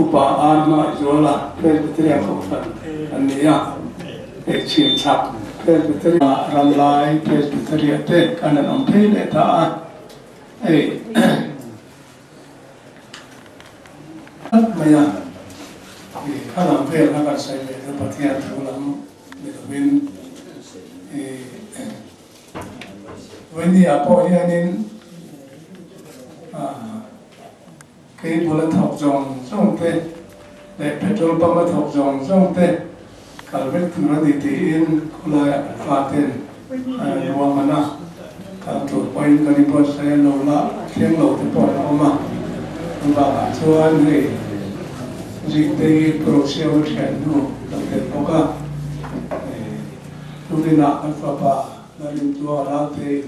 Upa Ar Hmangaihzuala Presbyterian Kohhran an ni a, hei chhim chhak Presbyterian Ramlai Presbyterian te kan han awm phei leh ta a, hei tlat mai a, kha lam vel kha kan sawi leh chu Pathian thu lam ni lovin Vawinia pawh hianin Cable a thawk zawng zawng te leh petrol pump a thawk zawng zawng te kal vek tur a ni tiin khawlaiah kan faten ruahman a, kal tur pawhin kan inbuatsaih a, lo la thleng lo te pawh an awm a. Chuvangah chuan hei Zingtei Prosiama thiannu lo tel bawk a, turinah kan fapa Larintuang Raltei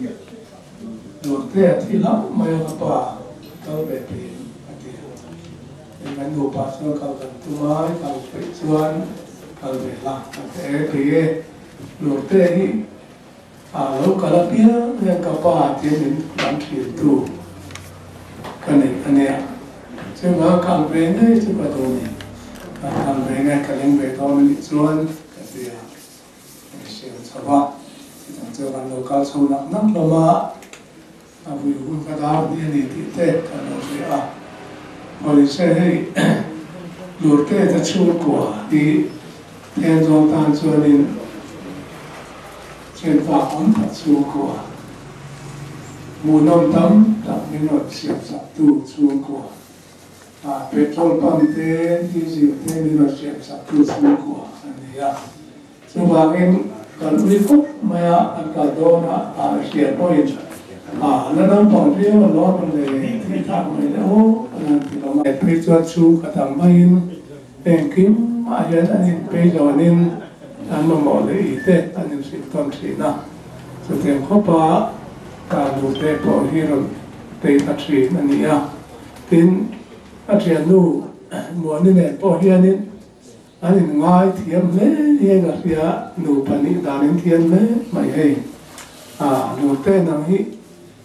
Dawrte a thi hlauh mai a ka pa kal ve thin a ti a. Hei kan nupa chuan kal kan tum a, i kal peih chuan kal ve la a ti e kei e. Dawrte hi a lo kal apiang hian ka pa tia min lam thin tu ka nei a nia. Chuvang kal ve ngei chu ka duh a ni. Ka kal ve nge ka leng ve dawn a nih chuan ka ti a. Kan hriat chho a, chutah chuan kan lo kal chho nak nak hlawm a, a vui hun ka dar ni a ni tih te kan lo hria a. Pawise hei Lurte te chhungkua hi Thenzawl tan chuanin chenfak awm tak chhungkua, hmuhnawm tam tak min rawn siamsak tu chhungkua, Petrol pump te, diesel te min rawn siamsak tu chhungkua an ni a. Chuvangin kan ui khawp mai a, an kal dawn a, a hriat pawhin a la naupang viau a lawm a le, thil thlak mai le aw an han ti lo mai. Phei chuan chhung khat ang maiin engkim ah hian an inpei zawnin an mamawh leh i te an inhrilh tawn thin a, chutiang khawpa ka nute pawh hi rawn tei ta thin a ni a. Tin, a thiannu Muani nen pawh hianin An in ngai thiam hle hian a hria, nupa nih dan in thiam hle mai hei. A nute nang hi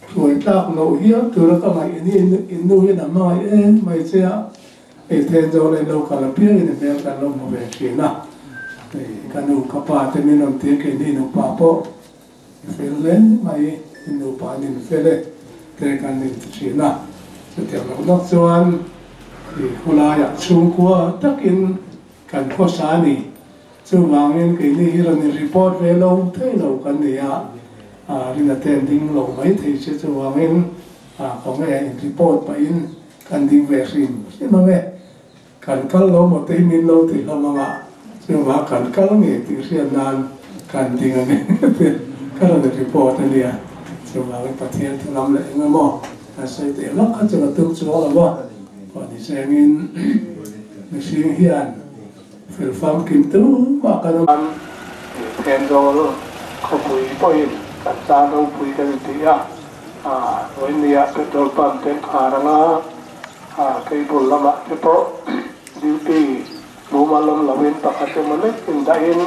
hruai tlak loh hial tura ka ngaih in in nu hian a hmangaih em mai che a, hei then zawk leh lo kal apiangin i hmel kan lo hmu ve thin a, hei ka nu ka pa te min rawn tir keini nupa pawh i fel hle mai, in nupa an in fel e te kan in ti thin a, chutiang loh nak chuan i khawlaiah chhungkua takin kan khawsa a ni. Chuvangin keini hi rawn in report ve lo thei lo kan ni a, rin a ten ding lo mai thei che chuvangin khawnge in report pahin kan ding ve hrim hrim ang e. Kan kal lo maw tei min lo ti hlawm ang a, chuvang kan kal ngei tih hriat nan kan ding a ni tih ka rawn report a nia. Chuvangin Pathian thu lam leh eng emaw kan sawi teh vak kha chu ka tum chuang lo a, pawh ni chengin mihring hian fel famkim tumah kan awm. Thenzawl khawpui pawhin kan tan ropui kan inti a, vawinia petrol pump te an khar ang a, A cable lamah te pawh duty mumal awm loin pakhat emaw lek indahin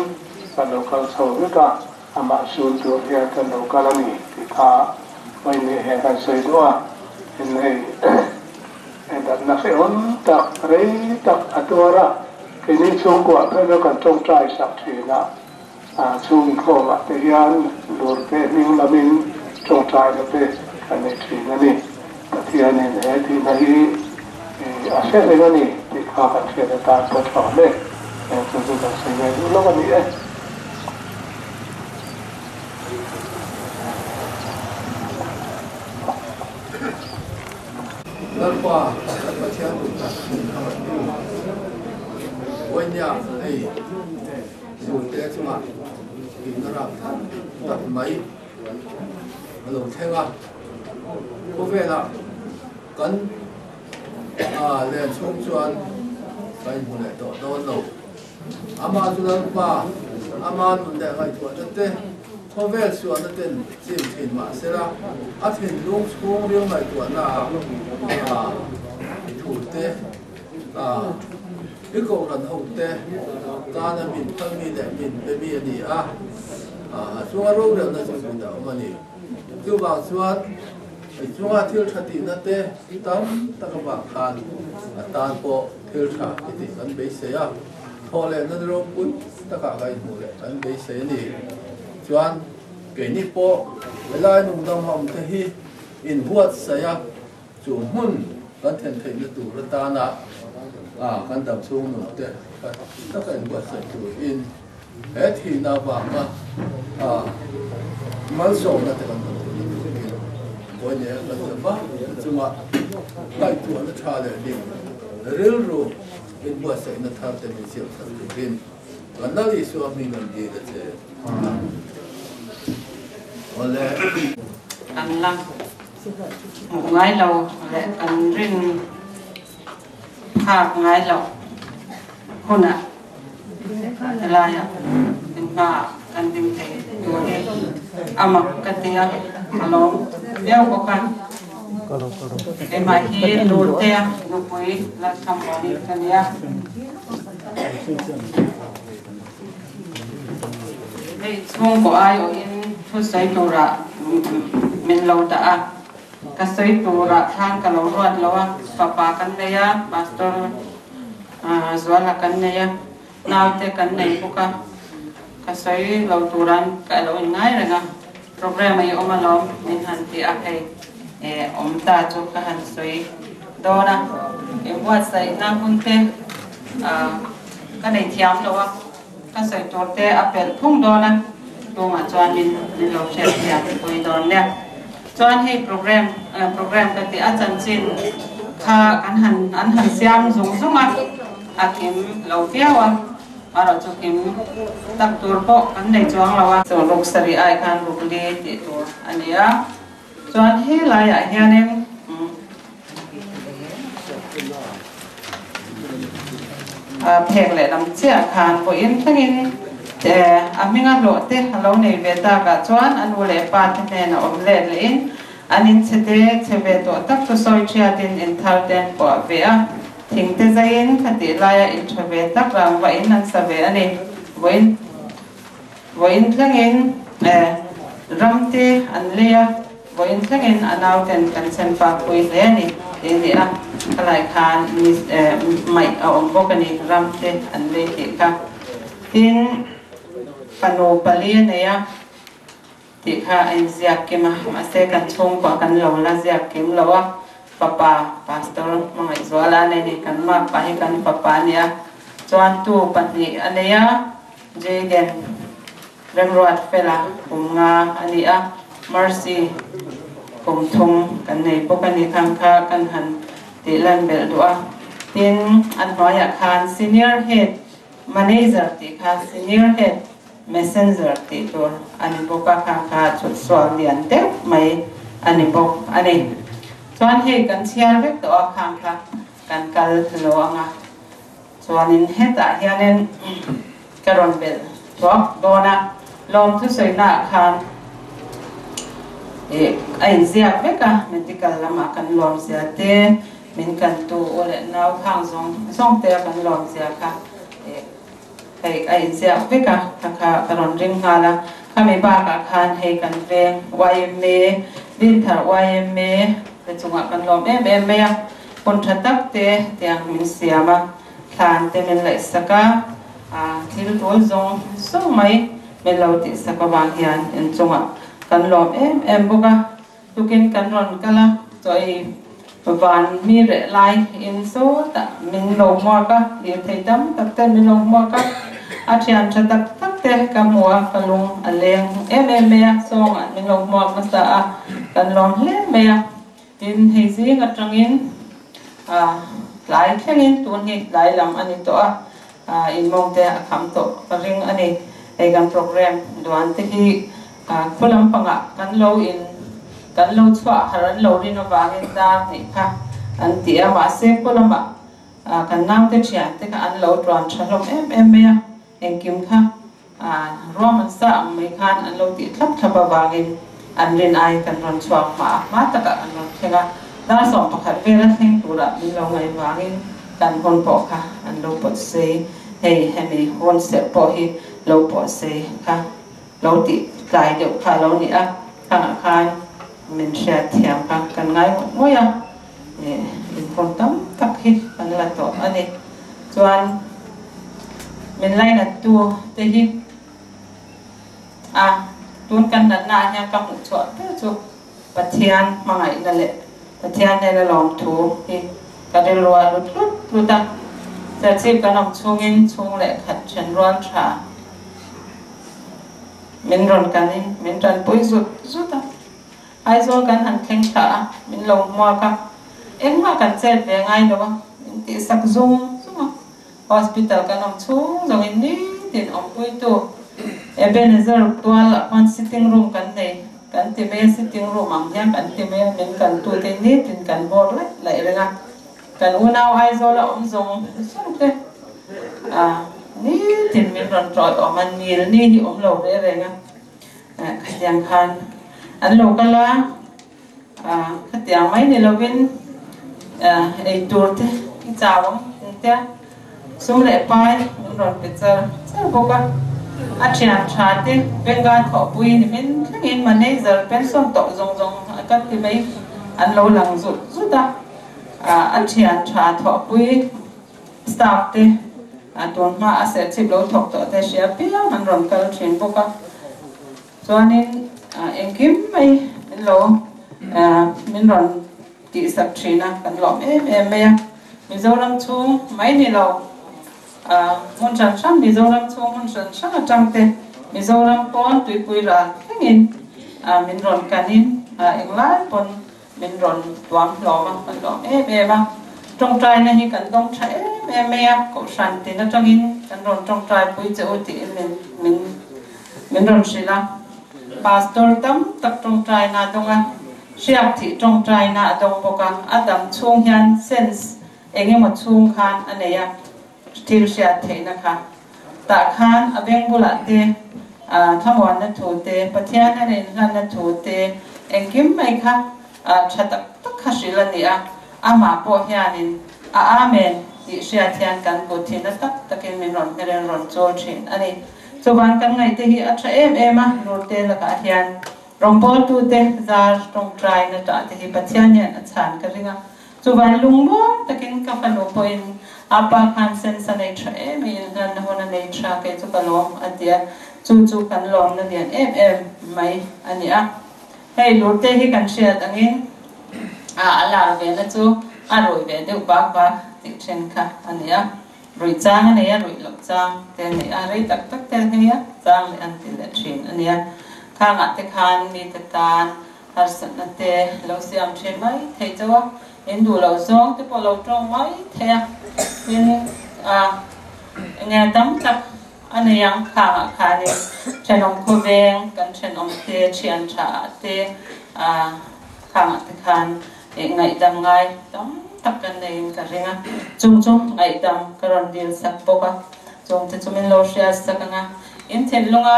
kan lo kal chho vek a, amah sun tur hian kan lo kal a ni tih kha vawiin hian kan sawi duh a. Tin hei datna hrehawm tak rei tak a tuar a, keini chhungkuah phei chu kan tawngtai sak thin a, chhung inkhawmah te hian lurte hming lamin tawngtaina te kan nei thin a ni. Pathianin he tihna hi a hre reng a ni tih kha kan hriat atan pawh tha hle. Chu chu kan sawi ve duh lawk a ni e. Lalpa kan Pathian duh tak Vawinia hei Zulte chungah tihna rap tak mai a lo thleng a, khawvelah kan len chhung chuan ka inhmu leh tawh dawn lo. Amah chu Lalpa, ama nun leh ngaihtuahna te, khawvel sualna ten chim thin mah sela, a thinlung chhungril ngaihtuahna ah thu te I kohhran hote tana min phal mi leh min pe mi a ni a, a chunga rorelna chu hmun a awm a ni. Chuvang chuan i chunga thil tha tihna te tam tak avang khan a tan pawh Thil tha i tih kan beisei a, thawh leh na ropui takah ka inhmuh leh kan beisei a ni. Chuan keini pawh helai nungdang awm te hi inbuatsaih a, chu hmun kan thlen theihna tur atana kan damchhung nun te tha taka inbuatsaih turin he thihna avanga malsawmna te kan hmu theihna turin vawinia kan zava chunga ngaihtuahna tha leh dik rilru inbuatsaihna thar te min siam sak turin kan Lal Isua hming an dil a che. Awle. Kan la hmuh ngai lo leh kan rin phak ngai loh hunah Helaiah in hmaah kan ding thei tur hi a mak ka ti a, ka lawm viau bawk a. Keimah hi Lurtea nupui Lalthammuani ka ni a. Hei chhungkaw aiawhin thusawi turah min lo dah a, ka sawi turah khan ka lo ruat lo a, fapa kan nei a, Pastor Zuala kan nei a, naute kan nei bawk a, ka sawi lo turan ka lo inngai reng a, program a i awm alawm min han ti a, hei awm ta chu ka han sawi dawn a, inbuatsaihna hun te ka nei thiam lo a, ka sawi tur te a pelh phung dawn a, tungah chuan min min lo hriat thiam pui dawn nia. Chuan hei program program ka tih a chanchin kha kan han an han siam zung zung a, a kim lo viau a, erawh chu kim tak tur pawh kan nei chuang lo a. Chu ruk sarih ai khan ruk li tih tur a ni a, chuan he laiah hianin phek lehlam chiah khan vawiin thlengin a hminga hlawh te a lo nei ve takah chuan a nu leh pa te hnena awm let lehin an inchhe te chhe ve tawh tak chu sawi thiatin inthar te an puah ve a, thing te zaiin khatih laia intha ve tak rang vahin an sa ve a ni. Vawiin Vawiin thlengin ram te an lei a, vawiin thlengin a nauten kan chhem fak pui hle a ni tih a ni a, khalai khan maih a awm bawk a ni, ram te an lei tih kha. Tin, fanu pali a nei a tih kha a inziak kim a, mahse kan chhungkua kan lo la ziak kim lo a, fapa Pastor Hmangaihzuala a nei a ni, kan makpa hi kan fapa a ni a, chuan tu pahnih a nei a. Jayden Remruatfela kum nga a ni a, Mercy kum thum kan nei bawk a ni khang kha kan han tih lan belh duh a. Tin, a hnuaiah khan Senior Head Manager tih kha Senior Head Messenger tih tur a ni bawk a, khang kha chhut sual lian deuh mai a ni bawk a ni. Chuan hei kan chhiar vek tawh a, khang kha kan kal lo ang a. Chuanin hetah hianin ka rawn belh thuak dawn a, lawm thusawiнаah khan ih a inziak vek a, medical lamah kan lawmzia te, min kantu u leh nau khang zawng zawng te a kan lawmzia kha ih hei a inziak vek a, kha kha ka rawn ring nghal a, khami bakah khan hei kan veng yma, Dinthar yma te chungah kan lawm em em mai a. Hun tha tak te tiang min siam a, thlan te min laihsak a, thil tul zawng zawng mai min lo tihsak avang hian inchungah kan lawm em em bawk a. Tukin kan rawn kal a, chaw ei van mi reh lai in sawtah min lo hmuak a, lirthei tam tak te min lo hmuak a, a thian tha tak tak te ka hmu a, ka lung a leng em em mai a, sawngah min lo hmuak nasa a, kan lawm hle mai a. Tin, hei zing atangin tlai thlengin tun hi tlai lam a ni tawh a, inmawng te a kham tawh ka ring a ni. Hei kan program duan te hi khu lampangah kan lo in kan lo chhuah har an lo rin avangin dar hnih kha an ti a, mahse khu lamah kan naute thian te kha an lo tuan tha hlawm em em mai a, engkim kha Ruahman sa ang mai khan an lo tih thlap thlap avangin an rin ai kan rawn chhuak hma a, hma takah kan rawn thleng a, dar 11 vela thleng turah min lo ngaih vangin kan hun pawh kha an lo pawt sei, hei hemi hun serh pawh hi lo pawh sei kha lo tih tlai deuh kha a lo ni a, khangah khan min hriat thiam kha kan ngai ngawih ngawih a, inhun tam tak hi kan la tawh a ni. Chuan min lainattu te hi a tun kan natna ah hian ka hmuh chhuah ber chu Pathian hmangaihna leh Pathian hnena lawmthu hi ka rilru a lut hlut hlut a. Serchhip kan awm chhungin chhung leh khat then rual tha min rawn kanin min tanpui zut zut a. Aizawl kan han thleng thla a, min lo hmuak a, engmah kan chet ve ngai lo a, min tihsak zung zung a, hospital kan awm chhung zawngin nitin awmpuitu Ebenezer tual ah khuan sitting room kan nei, kan ti mai a, sitting room ang hian kan ti mai a, min kaltute nitin kan bawr laih laih reng a, kan unau Aizawl a awm zawng zawng te nitin min rawn tawiawm a, nil ni hi awm lo ve reng a. Khatiang khan an lo kal a, khatiang mai ni lovin eitur te i chau ang tia sum leh pai min rawn pe char char bawk a. A thian tha te Bengal thawhpui ni min thlengin manager pension tawh zawng zawng kan ti mai an lo lang zut zut a. A thian tha thawhpui Staff te tun hma a serchhip lo thawk tawh te hria piang an rawn kal thin bawk a, chuanin engkim mai min lo min rawn tihsak thin a, kan lawm em em mai a. Mizoram chhung mai ni lo hmun hran hran Mizoram chhung hmun hran hran atang te Mizoram pawn tuipui ral thlengin min rawn kanin englai pawn Min rawn tuam hlawm a, kan lawm em em a. Tawngtaina hi kan dawng tha em em mai a, Kohhran tin atangin kan rawn tawngtai pui che u tiin min min min rawn hrilh a. Pastor tam tak tawngtaina a dawng a, hriak thih tawngtaina a dawng bawk a, a dam chhung hian sense eng emaw chhung khan a nei a, thil hriat theihna kha. Tah khan a beng bulah te, thlamuanna thu te, Pathian a inhlanna thu te, engkim mai kha tha tak tak kha hrilh a ni a. Amah pawh hianin a Amen tih hriat hian kan kut hi na tak takin min rawn hmel in rawn chawl thin a ni. Chuvan kan ngaihte hi a tha em em a, Lurte lakah hian rawngbawltute zar tawngtaina tah te hi Pathian hian a chhan ka ring a. Chuvan lungmuang takin ka fanu pawhin a pa khan sense a nei tha em i inhlanna hun a nei tha kei chu ka lawm a ti a, chu chu kan lawmna lian em em mai a ni a. Hei lurte hi kan hriat angin a a lar ve na chu a rui ve deuh bak bak tih then kha a ni a, ruih chang a nei a, ruih loh chang te a nei a, rei tak tak te a nghei a, chang leh an ti leh thin a ni a. Khangah te khan mite tan Harsatna te lo siam thin mai thei chauh a, in duh loh zawng te pawh lo tawng mai thei a, tin a enge tam tak a nei ang khangah khanin thenawm khawveng kan thenawm te thian tha ah te a khangah te khan ngaihdam ngai tam tak kan neiin ka ring a, chung chu ngaihdam ka rawn dil sak bawk a, chung te chu min lo hriat sak ang a. In thinlunga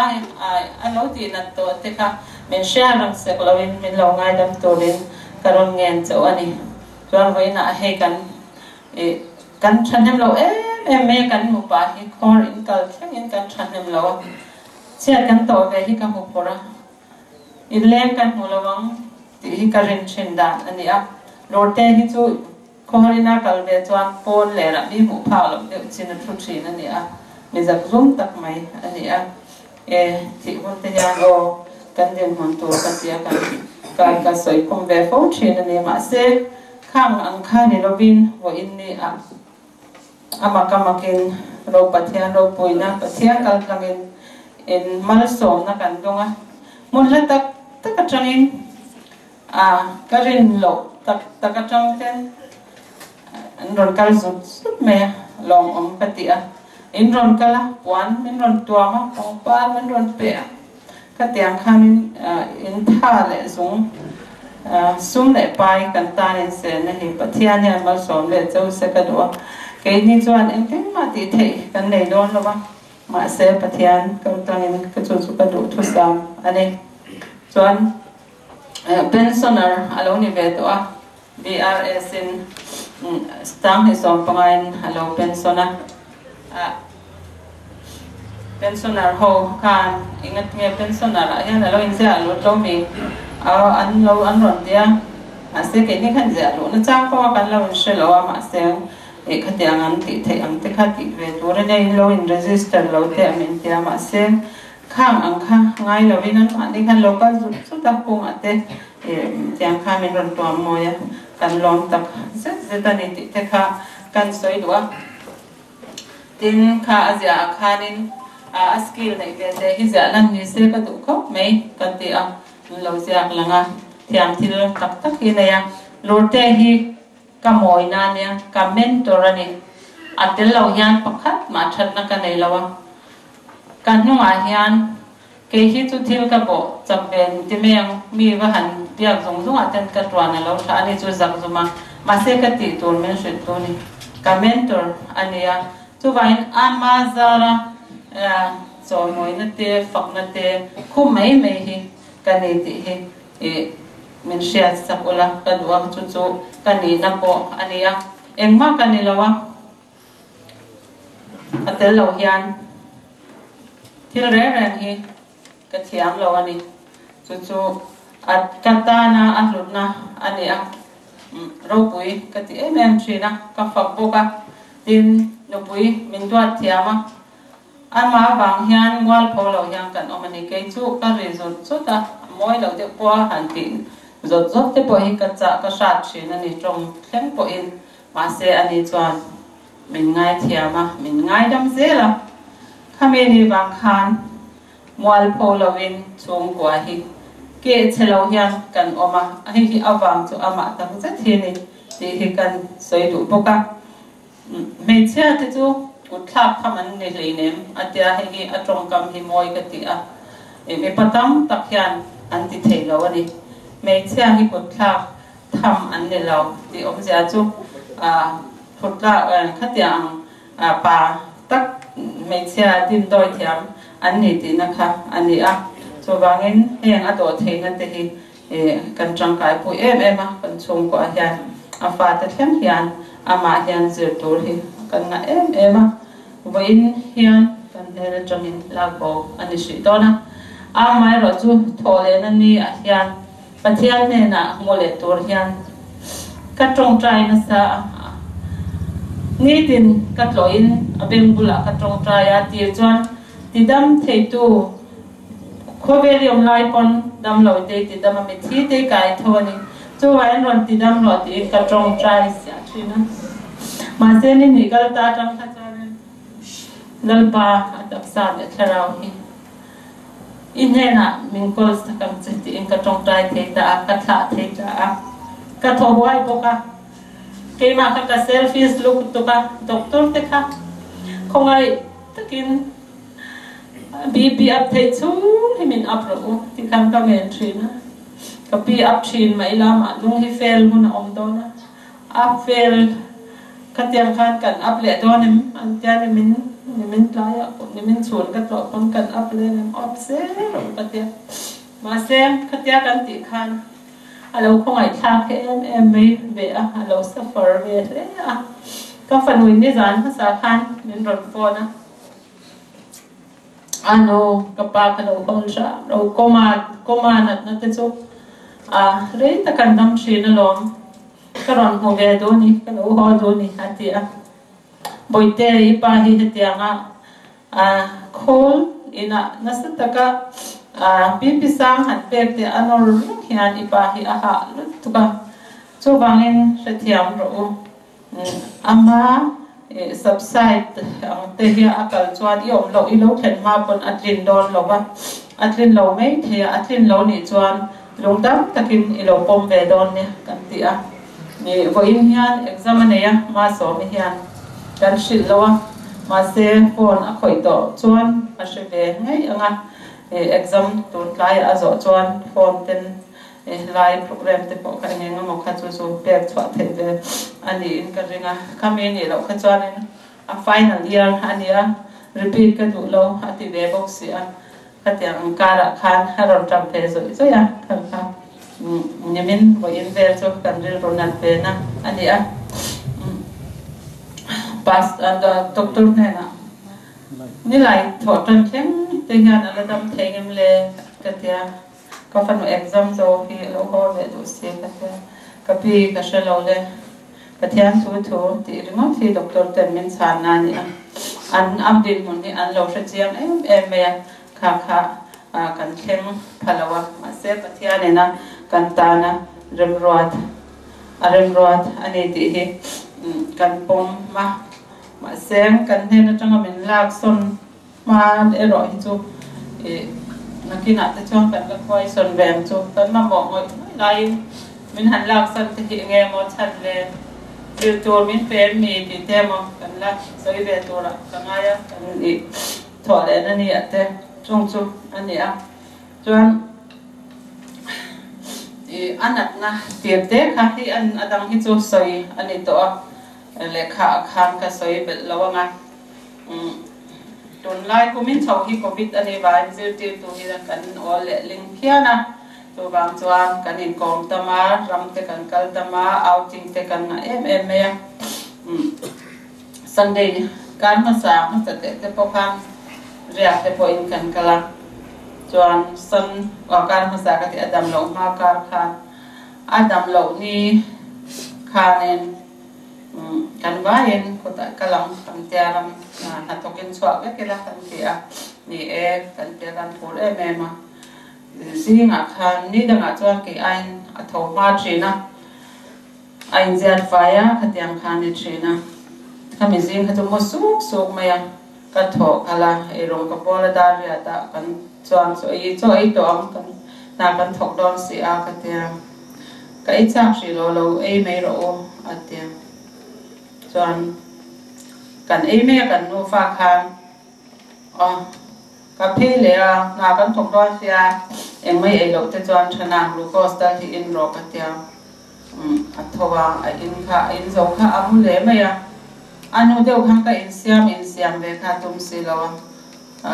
a lo tih nat tawh te kha min hria rang sek loin min lo ngaidam turin ka rawn ngen chauh a ni. Chuan vawiinah hei kan ih kan thahnem lo em em mai a, kan nupa hi khawr in kal thlengin kan thahnem lo a, chhiat kan tawh ve hi ka hmu phur a, inleng kan hmu lo ang tih hi ka rin thin dan a ni a. Lawrte hi chu Khawharina kal ve chuan pawn lerah mi hmuh phak loh deuh chin a thu thin a ni a, mi zakzum tak mai a ni a. E, thih hun te hian aw, kan dinhmun tur ka tia kan ka ka sawi khum ve fo thin a ni. Mahse, khang ang kha ni lovin vawiin ni ah a mak a makin ro Pathian ropuina Pathian kal tlangin in malsawmna kan dawng a, hmun hla tak tak atangin A, ka rin loh tak tak atang ten an rawn kal zut zut mai a, lawmawm ka ti a. In rawn kal a, puan min rawn tuam a, pangpar min rawn pe a, khatiang khanin in tha leh zung sum leh pai kan tan in selna hi Pathian hian malsawm leh cho se ka duh a. Keini chuan engtin mah tih theih kan nei dawn lo va, mahse Pathian kal tangin ka chu chu ka duh thusam a ni. Chuan. Pensioner a lo ni ve tawh a, BRS in Sanghnih sawmpangain a lo pension a. Pensioner ho khan engatinge pensioner ah hian a lo inziah lut lo mi an lo an rawn ti a. Mahse keini khan ziah luh na chang pawh a kan lo in hre lo a, mahse eh khatiang an tih theih ang te kha tih ve tur a nia, in lo in register lo te a min tia, mahse khang ang kha ngai lo in an mahni khan lo kal zut zut a, kungah te eh tiang kha min rawn tuam mawi a, kan lawm tak zet zet a ni tih te kha kan sawi duh a. Tin, kha a ziah ah khanin a skill neih ve te hi ziah lan ni se ka duh khawp mai ka ti a, an lo ziak lang a, thiam thil tak tak hi nei a, Lurte hi ka mawi na nia, ka mentor a ni, a tel lo hian pakhat mah thatna ka nei lo a, ka hnungah hian kei hi chu thil ka bawh chak ve ti mai ang, mi va han biak zung zungah ten ka tuan a lo thlah a ni chu zak zum a, mahse ka tih tur min hrilh tu ni, ka mentor a nia, chuvangin ama zara chawimawina te fakna te khum mai mai hi ka ni tih hi ih min hriat sak ula ka duh a, chu chu ka nihna pawh a ni a, engmah ka ni lo a. A tel lo hian thil reng reng hi ka thiam lo a ni. Chu chu a ka tana a hlutna a ni a, ropui ka ti em em thin a, ka fak bawk a. Tin, nupui min duat thiam a, amah avang hian mualpho lo hian kan awm a ni. Kei chu ka ri zut zut a, a mawi lo deuh pawh a han tih zawt zawt te pawh hi ka chah ka hrat thin a ni, tawng thleng pawhin. Mahse ani chuan min ngaithiam a, min ngaidam zel a. Khami ni vang khan mualpho lovin chhungkua hi keh chhe lo hian kan awm a, hei hi avang chu amah tak zet hi ni tih hi kan sawi duh bawk a. Hmeichhia te chu kutthlak tham an ni hleinem a tia, hei hi a tawngkam hi mawi ka ti a, mipa tam tak hian an ti thei lo a ni. Hmeichhia hi kutthlak Tham an ni lo tih awmzia chu thutla khatiang ang pa tak hmeichhia dindawi thiam an ni tihna kha a ni a. Chuvangin heng a dawh theihna te hi kan tangkai pui em em a, kan chhungkuah hian a fate thleng hian amah hian zir tur hi kan ngah em em a. Vawiin hian kan hmel atangin lak bo a ni hrih dawn a, amaherawhchu thawhlehna ni ah hian Pathian hnenah hmu leh tur hian ka tawngtai nasa a, nitin ka tlawhin a beng bulah ka tawngtai a tir chuan tidam theitu khawvel i awm lai pawn damlo te i tidam a, mithi te i kai tho a ni, chuvangin rawn tidam rawh tiin ka tawngtai siah thin a, mahse ni hnih kal ta atang kha chuanin Lalpa a taksa leh thlarau hi I hnenah min call sak ang che tiin ka tawngtai thei ta a, ka thlah thei ta a, ka thaw huai bawk a. Keimah kha ka selfish luk tuk a, doctor te kha khawngaih takin BP up theih chung hi min up rawh u ti khan ka ngen thin a. Ka pi up thin mah ila mah lung hi fail hun a awm dawn a, A fel khatiang khan kan up leh dawn em an tia nimin nimin tlaiah pawh nimin chhun ka tlawh pawn kan up leh em up zel rawh ka tia mahse khatia kan tih khan a lo khawngaihthlak em em mai ve a a lo suffer ve hle a ka fanui nizan hmasa khan min rawn phone a a nu ka pa ka lo hawn hram lo kawma kawma natna te chu a rei tak an dam thin alawm. Ka rawn hmu ve duh ni, ka lo haw duh ni, a ti a. Bawihte i pa hi hetianga a khawl inah nasa taka BP sang han pek te a nawr reng hian i pa hi a hah lutuk a, chuvangin hrethiam rawh u. Ama subside ang te hi a kal chuan i awm loh i lo thlen hma pawn a tlin dawn lo va, a tlin lo mai thei a, a tlin lo nih chuan Lung dam takin i lo pawm ve dawn nia kan ti a. Ni vawiin hian exam a nei a, Masawmi hian kan hrilh lo a, mahse phone a khawih tawh chuan a hre ve ngei ang a, exam tun tlaiah a zawh chuan phone ten lai program te pawh kha eng eng emaw kha chu chu pek chhuah theih ve a niin ka ring a, khami nih loh kha chuanin a final year a ni a, repeat ka duh lo a ti ve bawk si a. Khatiang ang karah khan a rawn ṭap ve zawih zawih a, kha kha nimin vawiin vel chu kan rilru nat ve na a ni a. Pastor doctor hnenah nilai thawh ṭan thleng te hian a la dam thei ngem le ka ti a, ka fanu exam zo hi a lo haw ve duh si ka ti a. Ka pi ka hre lo le. Pathian thu thu tih ringawt hi doctor ten min chhan na a ni a. An am dinhmun hi an lo hre chiang em em mai a, kha kha kan thleng pha lo a. Mahse Pathian ina kan tana remruat a remruat a ni tih hi kan pawm a. Mahse kan hnen atanga min lak sawn hma erawh hi chu nakinah te chuan kan la khuai sawn ve ang chu. Kan mamawh ngawih ngawih laiin min han lak san te hi enge maw chhan le zir tur min pe em mi tih te emaw kan la sawi ve turah ka ngai a, kan ih thawh leh na ni ah te chung chu a ni a. Chuan ih a natna tir te kha hi a dang hi chu sawi a ni tawh a. Lehkha ah khan ka sawi belh lo ang a, tunlai kumin chho hi Covid a nih vangin zirtirtu hi kan awl leh ling phian a, chuvang chuan kan inkawm tam a, ram te kan kal tam a, outing te kan ngah em em mai a. Sunday kar hmasa hmasa teh te pawh khan riak te pawhin kan kal a, chuan sun kar hmasa ka tih a dam loh hma kar khan a dam loh ni khanin Kan vaiin kutah kal ang kan tia ram hnathawkin chhuah vek ila kan ti a, ni e kan tia kan phur em em a. Zingah khan ni dangah chuan kei aiin a tho hma thin a, a inziat fai a, khatiang khan ni thin a. Khami zing kha chu mu suk suk mai a, ka thawh khalh a, eirawng ka pawl a dar riat ah kan chuan chaw ei chaw ei tawh ang kan hna kan thawk dawn si a ka tia. Ka ei chak hrih lo, lo ei mai rawh u a ti a. Chuan kan ei mai a kan nufa khan aw ka phei leh a, hna kan thawk dawn sia, engmai ei loh te chuan thana glucose tal hi in rawh ka ti a. A tho a, a in kha a in zo kha a mu leh mai a. A hnu deuh khan ka insiam insiam ve kha tum si lo a.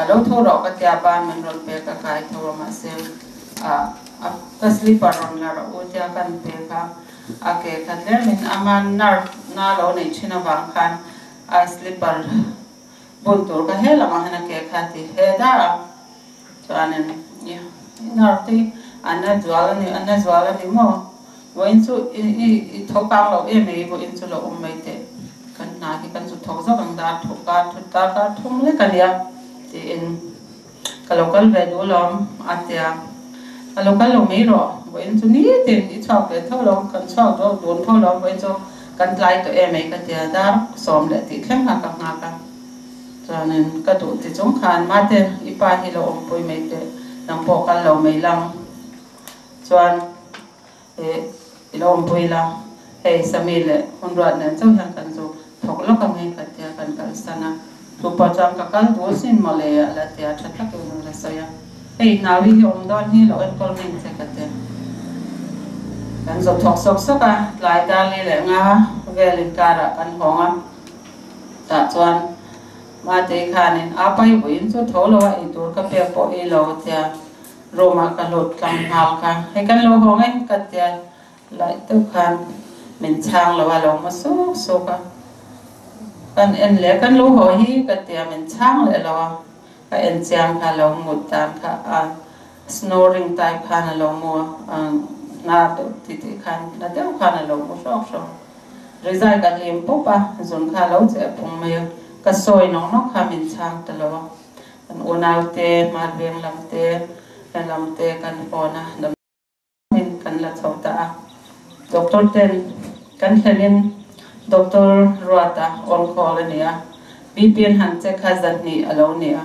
Lo tho rawh ka tia ban min rawn pek a kai tho a mahse ka slipper rawn la rawh u tia kan pek a, a ke kha tlemin ama nerve na lo neih thin avang khan a slipper bun tur kha he lamah hian a ke kha a ti he da a, chuanin i nerve te hi a na zual a ni a na zual a ni maw? Vawiin chu i tho kang lo em mai, vawiin chu lo awm mai teh. Kan hna hi kan zu thawk zawk ang dar thu kar thut kar kar thum lek a nia tiin ka lo kal ve duh lawm a tia. Ka lo kal lo mai rawh, vawiin chu nitin i chhuak ve tho lo, kan chhuak deuh dun tho lo, vawiin chu kan tlai tawh em mai ka tia dar sawm leh tih thleng kha ka nghak a. Chuanin ka duh ti chung khan mate i pa hi lo awmpui mai teh, nang pawh kal lo mai lang chuan. He i lo awmpui la, hei Sami leh Hunruat nen chauh hian kan zu thawk lawk ang e ka tia kan kalsan a, chu pawh chuan ka kal duh sin mawle a la tia tha takin a la sawi a, hei Nawi hi awm dawn hi lo enkawl ngei che ka tia. Kan zu thawk sawk sawk a, tlai Dali leh Nga vel inkarah kan hawng a, tah chuan Matei khanin a pai vuiin chu tho lo a eitur ka pek pawh ei lo a tia. Room ah ka lut tlang nghal kha, hei kan lo hawng e ka tia laih deuh khan min chhang lo a lo mu suk suk a, kan en leh kan lo haw hi ka tia min chhang leh lo a, ka en chiang kha lo mut dan kha a snoring type khan a lo mu a, hna deuh ti tih khan na deuh khan a lo mu hrawk hrawk, rizai ka hlim pawp a, zun kha a lo cheh phung mai a, ka sawi nawk nawk kha min chhang ta lo a. Kan unaute, Hmarveng lam te, he lam te kan phone a, damdawiin kan la chho ta a. Doctor ten kan thlenin Doctor Ruata on call a ni a, BP an han check kha zahnih a lo ni a.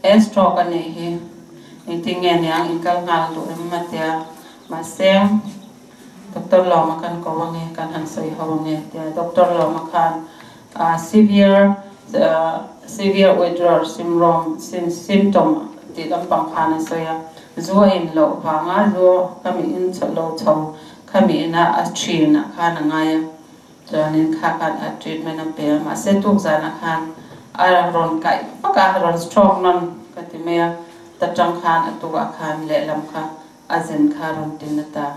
He stroke a nih hi engtin nge niang in kal nghal duh em a tia, mahse Doctor Lawma kan ko ange, kan han sawi ho ange tia Doctor Lawma khan Severe severe withdrawal syndrome symptom tih lampang khan a sawi a, zu a in loh vanga zu khami in lo chho khami ina a thin ah khan a ngai a, chuanin kha khan a treatment a pe a, mahse tuk zanah khan a rawn kaih vak a, rawn stroke nawn ka ti mai a, ta tang khan a tukah khan lehlam kha a zen kha rawn tin a ta.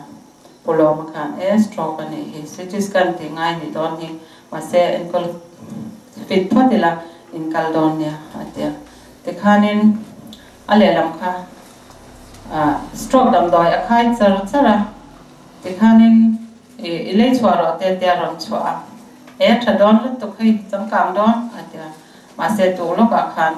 Pu Lawma khan e stroke a nih hi, CT scan tih ngai nih dawn hi, mahse enkawl fit phawt ila in kal dawn nia a ti a. Tikhanin a lehlam kha stroke damdawi a khai char char a, Tikhanin i lei chhuah rawh te tia rawn chhuah a, e tha dawn lutuk hei changkang dawn a tia. Mahse tuk lawkah khan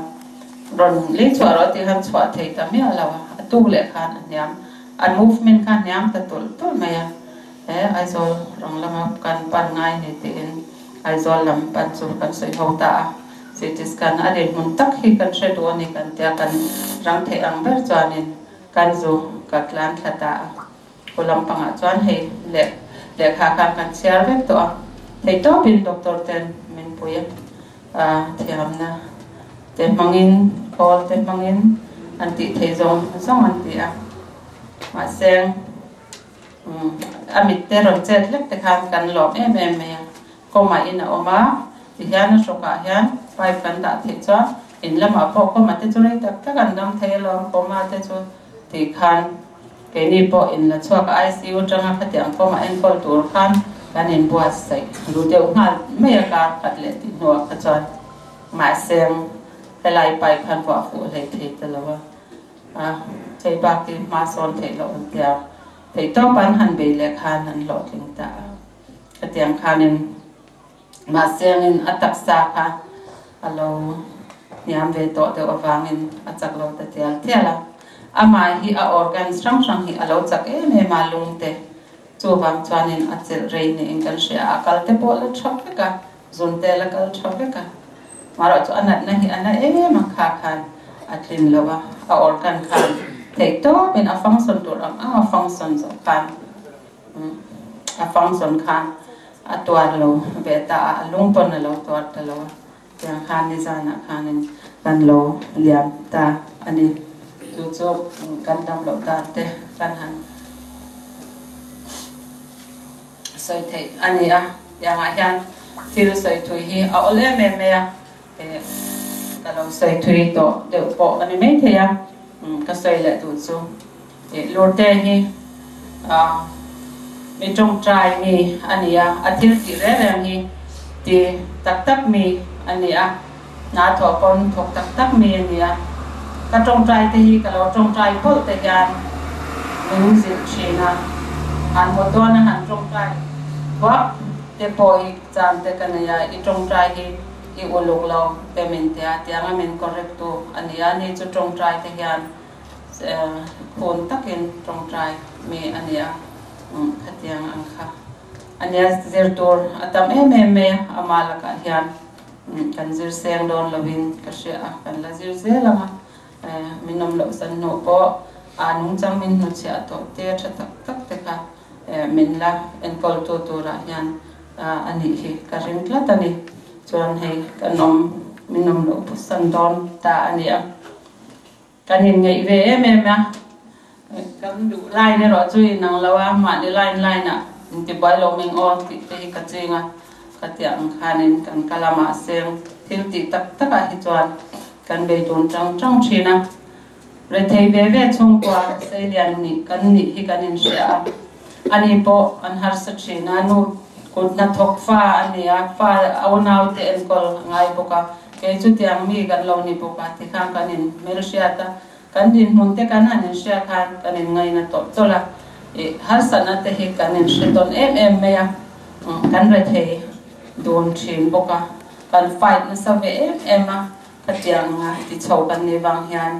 rawn lei chhuah rawh tih khan chhuah thei ta miah lo a, a tuk leh khan a hniam, an movement kha a hniam ta tulh tulh mai a, he Aizawl rang lama kan pan ngai ni tiin Aizawl lam pan chu kan sawi ho ta a, CT scan a dinhmun tak hi kan hre duh a ni kan tia kan rang theih ang ber chuanin kan zu ka tlan thla ta a. Khu lampangah chuan hei leh lehkha khan kan chhiar vek tawh a, theihtawpin doctor ten min pui a, thiamna te hmangin, khawl te hmangin an tih theih zawng zawng an ti a, mahse a mit te rawn chet hlek te khan kan lawm em em mai a, kawmah in a awm a, tihian a hrawkah hian pipe kan dah theih chuan in lamah pawh kawmah te chu rei tak tak an dam thei alawm, kawma te chu tih khan Keini pawh in la chhuak a, ICU atanga khatiang kawngah enkawl tur khan kan inbuatsaih ru deuh nghal mai a, kar khat leh tih hnuah kha chuan mahse helai pipe khan vuah fuh hlei thei ta lo a, a chei bak hi hma sawn theih loh an tia, theihtawp an han bei leh khan an hlawhtling ta a, khatiang khanin Mahse angin a taksa kha a lo hniam ve tawh deuh avangin a chak lo ta tial tial a. Amah hi a organs hrang hrang hi a lo chak em em a, lung te chuvang chuanin a chelh rei niin kan hria a, a kal te pawh la tha vek a, zun te la kal tha vek a. Marawh chu a natna hi a na em a, kha khan a tlin lo a, a organ khan theihtawpin a function tur ang ang a function zawh khan A function khan a tuar lo ve ta a, a lung pawn a lo tuar ta lo a, tiang khan nizanah khanin kan lo liam ta a ni. Chu chu kan dam loh dan te kan han sawi theih a ni a, tiangah hian thil sawi thui hi a awl em em mai a, ka lo sawi thui tawh deuh pawh a ni maithei a, ka sawi leh duh chu. Lurte hi mi tawngtai mi a ni a, a thil tih reng reng hi ti tak tak mi a ni a, hna thawh pawn thawk tak tak mi a ni a. Ka tawngtai te hi ka lo tawngtai pawlh te hian min zilh thin a, han haw dawn a han tawngtai thuak te pawh hi chang te ka nei a, i tawngtai hi i uluk lo te min ti a, tianga min correct tu a ni a, ni chu tawngtai te hian Khun takin tawngtai mi a ni a, khatiang ang kha a nia. Zir tur a tam em em mai a, ama lakah hian kan zir seng dawn lovin ka hria a, kan la zir zel ang a, min awm loh san hnu pawh a nungchang min hnuchhiah tawh te tha tak tak te kha min la enkawltu turah hian a nih hi ka ring tlat a ni. Chuan hei kan awm min awm loh san dawn ta a ni a. Kan inngeih ve em em a, kan duh line erawh chu inang lo a, mahni line line ah intibuai lo meng aw tih te hi ka ching a, ka tih ang khanin kan kal a, mahse thil tih tak tak ah hi chuan kan bei dun tang tang thin a, rethei ve ve chhungkua Seilian nih kan nih hi kan inhria a, ani pawh an harsa thin a, nu kut hnathawk fa a ni a, fa unau te enkawl a ngai bawk a. Kei chu tiang mi kan lo ni bawk a, tikhan kan in hmelhriat a, kan dinhmun te kan han inhria khan kan in ngaina tawlh tawlh a, ih harsatna te hi kan in hre tawn em em mai a, kan rethei dun thin bawk a, kan fight nasa ve em em a, khatiang a ti chho kan nih vang hian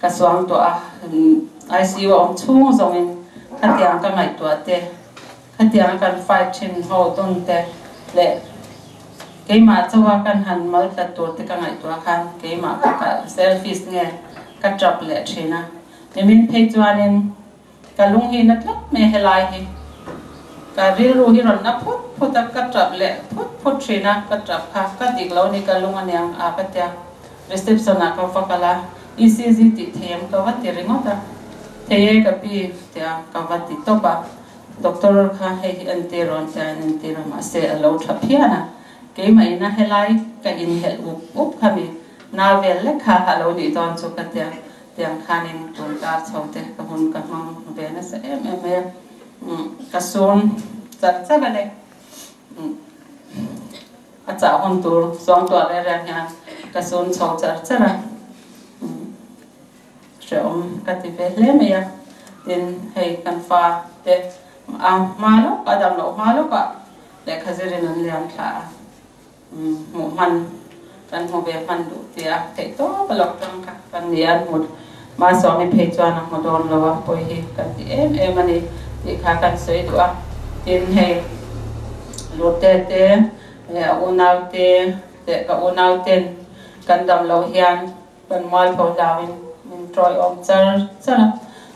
ka suang tuah a, ICU a awm chhung zawngin khatiang ka ngaihtuah te. Khatiang kan fight thin ho tawn te leh keimah chauha kan han mal tlat tur te ka ngaihtuah khan keimah kha ka selfish nge ka tap leh thin a. Nimin phei chuanin ka lung hi na tlat mai helai hi ka rilru hi rawn na phut phut a, ka tap leh phut phut thin a, ka tap kha ka dik lo ni ka lung aniang a ka tia. Reception ah ka va kal a, ECG tih thei ang ka va ti ringawt a, thei e ka pi tia ka va ti tawp a. Doctor kha hei hi entir rawn tia an entir a, mahse a lo tha phian a, keimah ina helai ka inhelh up up kha mi na vel lek kha a lo nih dawn chu ka tia, tiang khanin tun kar chho te ka hun ka hmang ve nasa em em mai a, ka sun char char a ni. A chah hun tur suangtuah reng reng hian ka sun chho char char a. Hrehawm ka ti ve hle mai a. Tin, hei kan fa te a hma lawk a dam loh hma lawk ah lehkha zirin an liam thla a, hmuh hman kan hmu ve hman duh tia theih tawp a lo tang kha kan ni a, an hmu Masawmi phei chuan a hmu dawn lo a, pawi hi kan ti em em a ni tih kha kan sawi duh a. Tin, hei Lute te a unau te leh ka unau ten kan dam loh hian Kan mualpho hlauin min ṭawiawm char char a,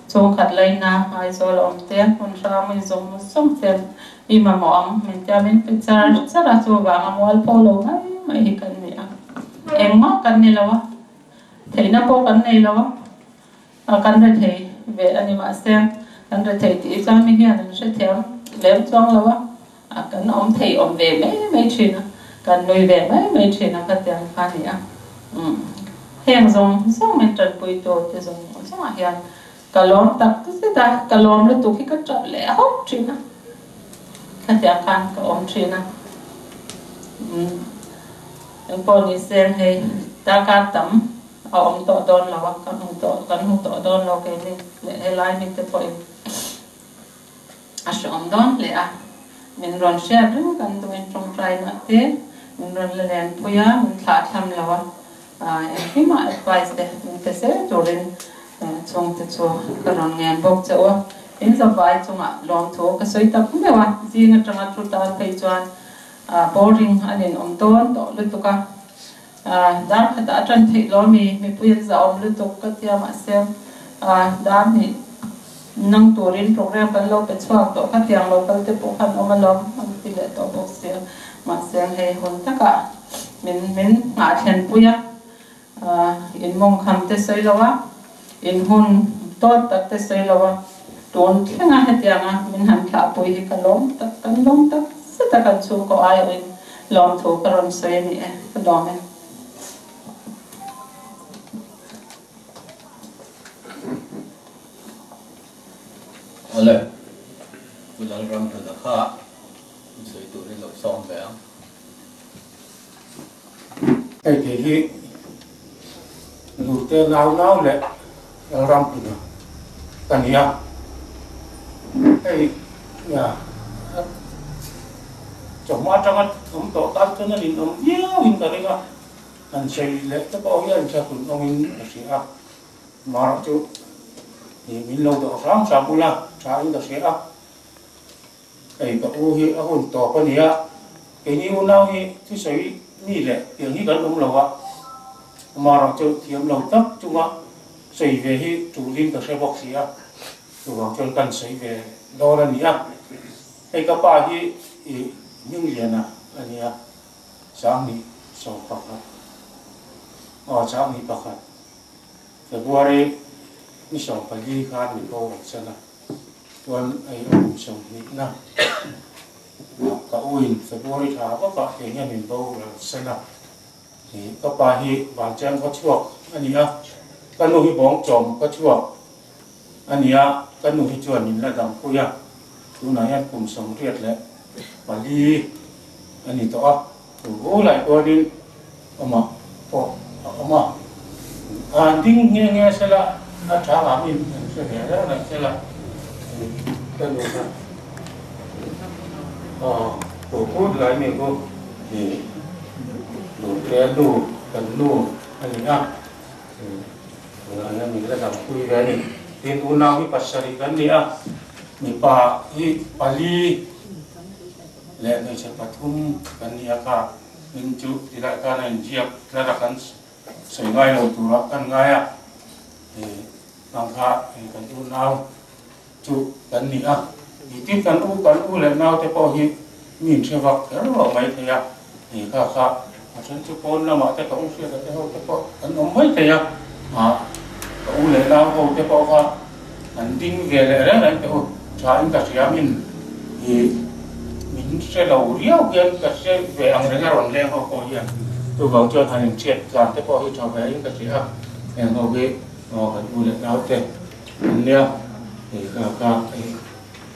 chhungkhat laina Aizawl a awm te, hmun hrangmi zawng zawng ten i mamawh ang min tia min pe char char a, chuvanga mualpho lo mai mai hi kan ni a, engmah kan ni lo a, theihna pawh kan nei lo a, kan rethei ve a ni mahse kan rethei tih chuan mi hian an hrethiam lem chuang lo a, kan awm thei awm ve mai mai thin a, kan nui ve mai mai thin a khatiang kha a ni a. Umm heng zawng zawng min tanpui tu te zawng zawngah hian ka lawm tak zet a, ka lawm lutuk hi ka tap leh hawk thin a, khatiang khan ka awm thin a. Umm engpawh ni se hei darkar tam a awm tawh dawn lo a, ka hmu tawh kan hmu tawh dawn lo keini leh helai mite pawhin. A hreawm dawn hle a, min rawn hriat reng kan duhin tawngtaina te min rawn la len pui a, min thlah thlam lo a, engkimah advice te min pe zel turin chhungte chu ka rawn ngen bawk che u a, in zavai chungah lawmthu ka sawi tak meuh a, zing atanga thu tan phei chuan boring a nin awm dawn tawh lutuk a, dar khatah a tan theih lo mi, mipui an zahawm lutuk ka tia mahse dar hnih nang turin program kan lo pe chhuak tawh kha tiang lo kal te pawh khan awm alawm an ti leh tawh bawk sia mahse hei hun takah min min nghah thlen pui a in mawngkham te sawi lo a in hun tawt tak te sawi lo a tun thlenga hetianga min han thlah pui hi ka lawm tak kan lawm tak zet a kan chhungkaw aiawhin lawmthu ka rawn sawi a ni e ka lawm e. Awle, Pu Lalramhluna kha sawi turin lo sawm ve ang. Hei thei hi Lurte nau nau leh Lalramhluna ka ni a, hei nia chawhma atanga awm tawh tan chuan a ninawm viauin ka ring a. An sawi leh te pawh hian thla kun awmin ka hria a, mara chu ih min lo dawh hram hram ula tha in ka hria a, hei ka u hi a hun tawp a nia, keini unau hi thusawi mi leh tiang hi kan awm lo a, mara chu thiam lo tak chunga sawi ve hi tulin ka hre bawk si a, chuvang chuan kan sawi ve dawn a ni a, hei ka pa hi ih Hmingliana a nia. Sanghnih 11 aw Sanghnih pakhat February ni 14 khan min bo rawn sen a, chuan hei a kum sawmhnihna ah ka u in February thla vak ah eng nge min bo rawn sen a, ih ka pa hi Vancheng khaw chhuak a ni a, ka nu hi Bawngchawm khaw chhuak a ni a, ka nu hi chuan min la dampui a, tunah hian kum 84 a ni tawh a, chu bulai pawhin awmah pawh a awm a, an ding nghe nghe sela a tha ngam in an hre ve reng reng sela ka nu kha aw chu phut lai mi chu ih Lurte nu kan nu a ni a. Tunah hian min la dampui ve a ni. Tin, unau hi pasarih kan ni a, mipa hi pali leh hmeichhe pathum kan ni a kha hming chu tilai khan a inziak tlar a kan sawi ngai lo turah kan ngai a, ang kha kan unau chu kan ni a. Tin, kan u kan u leh naute pawh hi mi inhre vak kher lo mai thei a, kha kha a then chu pawn lamah te ka u hriata te ho te pawh an awm mai thei a, ka u leh nau ho te pawh kha an ding ve leh reng reng teh u, tha in ka hria min min hre lo riau hian ka hre ve ang reng a rawn leng ho pawh hian chuvang chuan han inhriat tlan te pawh hi tha ve in ka hria a, heng ho hi kan u leh nau te an nia hei kha kha hei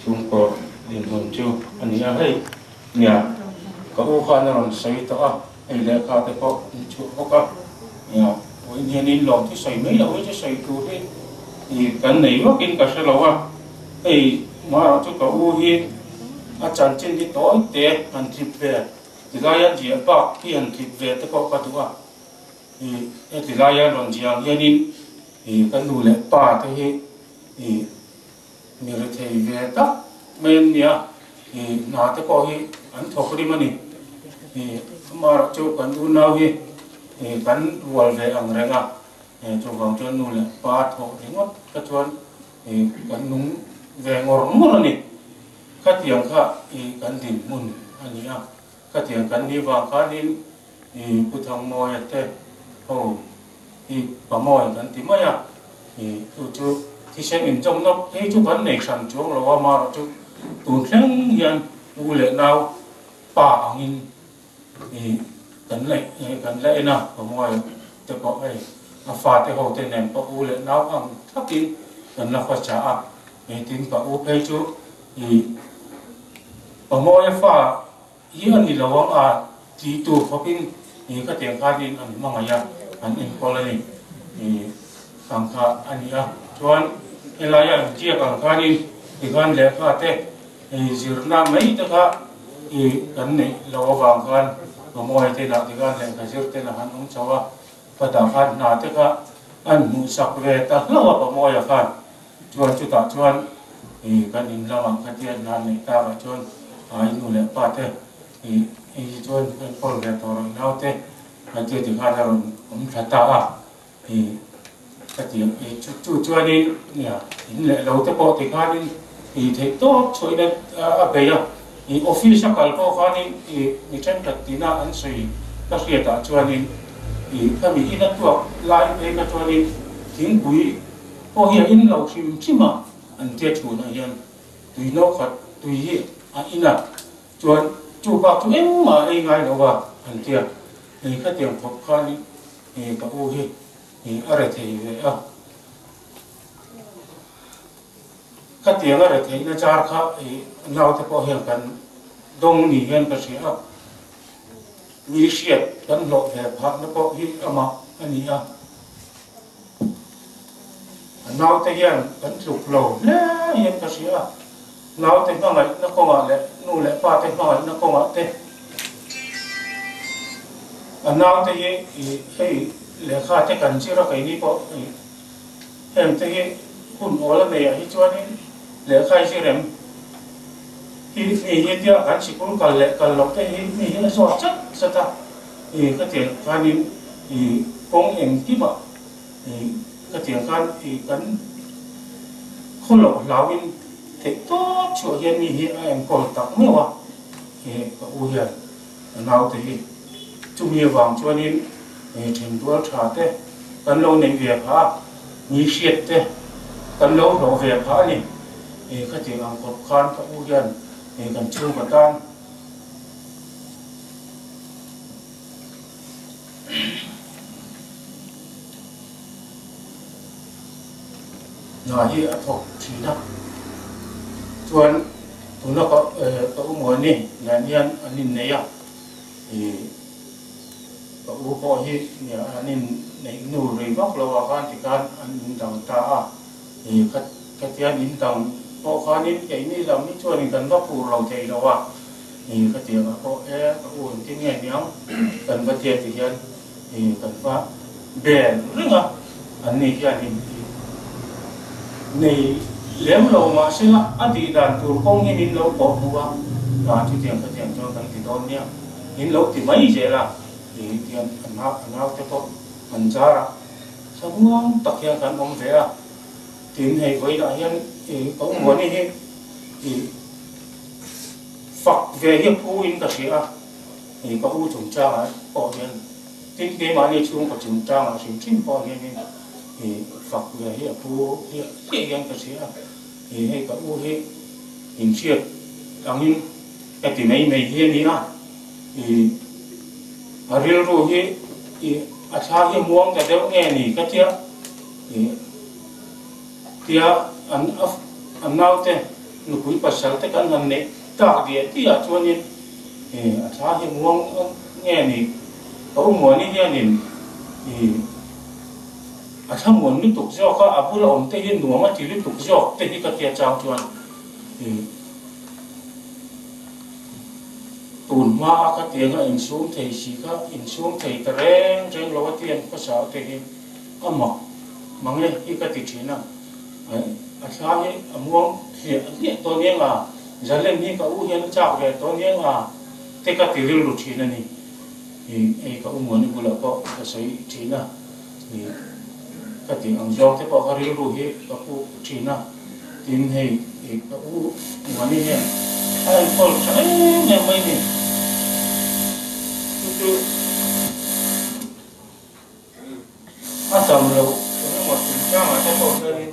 chhungkaw dinhmun chu a ni a hei nia ka u khan a rawn sawi tawh a hei lehkha te pawh an chhuah bawk a nia vawiin hian in lawm chu sawi mai loh hi chu sawi tur hi. Kan nei vakin ka hre lo a, hei marawh chu ka u hi a chanchin hi tawi te han tlip ve tilaia ziah bak hi han tlip ve te pawh ka duh a. Heti laia rawn ziah ang hianin ka nu leh pa te hi mi rethei ve tak mai an nia, hna te pawh hi an thawk rim a ni. Amaherawh chu kan unau hi kan rual ve ang reng a, chuvang chuan nu leh pa thawh ringawt kha chuan kan nung ve ngawr ngawr a ni. Khatiang kha kan dinhmun a ni a, khatiang kan nih vang khanin I Pu Thangmawia te ho hi Pamawi kan ti mai a, i chu chu thisen inchawm nawk phei chu kan nei hran chuang lo a, marawh chu tun thleng hian u leh nau pa angin i kan la kan la en a, Pamawia te pawh hei a fate ho te nen pawh u leh nau ang thlakin kan la hawcha a, tin ka u phei chu i Pamawia fa Hi a ni lo ang a ti tur khawpin i ka tiang khanin an hmangaih a, an enkawl a ni i ang kha a ni a. Chuan helaia an ziak ang khanin tikhan lehkha te i zirna mai te kha i kan neih loh avang khan Mawmawia te inah tikhan lehkha zir ten a han awm chho a, khatah khan hna te kha an hmuhsak ve ta hlauh a Mawmawia khan. Chuan chutah chuan i kan in lamah ka tia hna neih takah chuan i nu leh pa te i hei chuan kan kawl ve tawh rawh i nau te ka tia tikhan a rawn awm thla ta a i ka ti i chu chu chuanin nia in leh lo te pawh tikhanin i theih tawp chhuahin a a bei a i office a kal pawh khanin i mi thenkhat tina an sawi ka hriatah chuanin i khami in a tuak lai phei kha chuanin thingpui Pawh hi a in lo hrim hrim a, an tia chhunah hian tui no khat tui hi a in a, chuan chu bak chu engmah a ei ngai lo a, an tia. Hei khatiang khawp khan i ka u hi a re thei ve a, khatiang a re theihna char kha i naute pawh hian kan dawng ni hian ka hria a, mi hriat kan hlawh ve phahna pawh hi amah a ni a. A naute hian kan tluk lo hle hian ka hria a, naute hmangaihna kawngah leh nu leh pa te hmangaihna kawngah te a naute hi ih hei lehkha te kan zir a keini pawh ih heng te hi hun awl a nei ah hi chuanin lehkha hi zir em hi mi hi tia kan sikul kal leh kal loh te hi mi hi a zawt chat chat a ih khatiang khanin ih kawng engkimah Khatiang khan kan khaw loh hlauin theih tawp chhuah hian mi hi a enkawl tak meuh a, ka u hian ka naute hi chumi avang chuanin thenrual tha te kan lo neih ve phah a, mi hriat te kan lo hlawh ve phah a ni. Khatiang ang khawp khan ka u hian kan chhungkaw tan. Hna hi a thawk thin a, chuan tuna ka ka u Muani nen hian an innei a, ih ka u pawh hi an inneih nu rei vak lo ah khan tikhan an indang ta a, ih khatiang indang pawh khanin keini lam hi chuanin kan va phur lo thei lo a. Ih ka tiang ah pawh e ka u engtin nge niang kan va tia ti hian ih kan va bel reng a, an ni hian in ih nei lem lo mahsela a tih dan tur kawng hi min lo pawh hmu a, ah chutiang khatiang chuan kan ti dawn nia min lo ti mai zel a, ih tiang a nau a nau te pawh an zar a, thlamuang tak hian kan awm ve a, tin hei vawiinah hian ih ka u Muani hi ih. Fak ve hi a phu in ka hria a, hei ka u chungchangah pawh hian tin keimahni chhungkaw chungchangah hrim hrim pawh hianin ih fak ve hi a phu hliah hliah hian ka hria a, ih hei ka u hi inhriat angin ka ti mai mai hi a ni a, ih a rilru hi ih a thla hi a muang ta deuh nge ni ka tia ih. Tia an a naute nupui pasal te kan han neih tak diah diah chuanin a thla hi muang nge ni ka u Muani hianin A thlamuan lutuk zawk a, a bula awm te hi nuam a ti lutuk zawk te hi ka tia chang chuan ih tun hma a ka tiang a insum thei si kha insum thei ta reng reng lo a tiang khawsa te hi a mak mang e hi ka ti thin a, a thla hi a muang hliah hliah tawh aniang a, zalen hi ka u hian a chak ve tawh aniang a te ka ti rilru thin a ni. Ih hei ka u Muani bulah pawh ka sawi thin a. Ih ka tih ang zawng te pawh ka rilru hi ka pu thin a, tin hei ih ka u Muani hian a enkawl tha em em mai ni. Chu chu a dam loh engemaw chungchangah te pawh hianin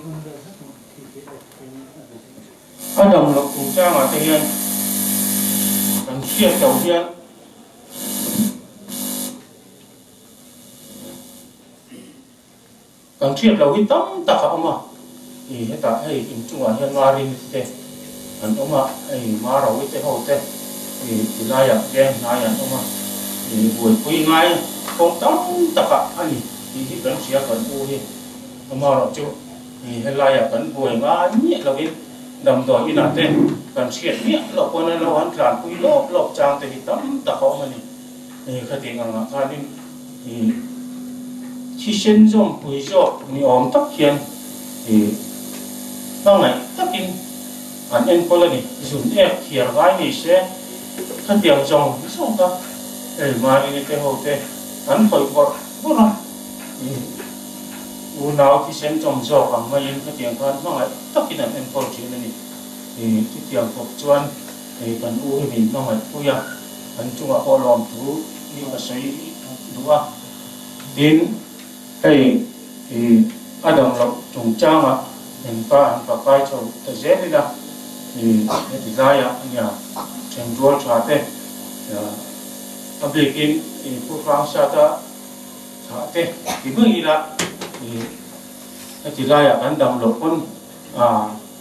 a dam loh chungchangah te hian kan hriat loh hian Kan hriat loh hi tam tak a awm a, ih hetah hei inchungah hian Marini te an awm a, hei Marawi te ho te ih tilaiah veng hnai an awm a, ih buaipui ngai kawng tam takah a ni tih hi kan hria kan u hi. Amaherawhchu ih helaiah kan buai ngai miah lovin damdawi inah te kan hriat miah loh pawn an lo han tlanpui lawp lawp chang te hi tam tak a awm a ni. Khatiang angah khanin thisen zawmpui zawk ni awm tak hian hmangaih takin an enkawl a ni. Zun ek thiar ngai ni se khatiang zawng zawng kha hei Marini te ho te an khawih bawrh bawrh a, unau thisen zawm zawk ang maiin khatiang khan hmangaih takin an enkawl thin a ni. Chutiang khawp chuan kan u hi min hmangaih pui a. An chungah pawh lawmthu hi ka sawi duh a, tin hei i a dam loh chungchangah engpa an pakai chho ta zel ila i heti laiah nia thenrual tha te a bikin i Pu Hrangsata thah te ti mai ila i heti laiah kan dam loh pawn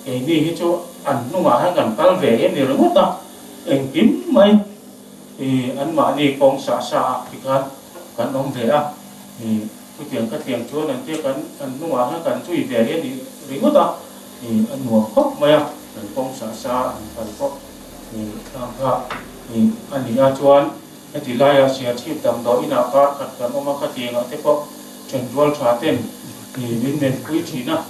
keini hi chu an hnungah hian kan kal ve em ni ringawt a. Engkim mai i anmahni kawng sah sa ah ti khan kan awm ve a, i chutiang ka tiang chuan an tia kan an hnungah hian kan zui ve hi a ni ringawt a, i a nuam khawp mai a, kan kawng sah sa an kal pawh i khang kha i a ni a, chuan heti laia Siachhip damdawi inah kar khat kan awm a, khatiangah te pawh thenrual tha ten i min menpui thin a,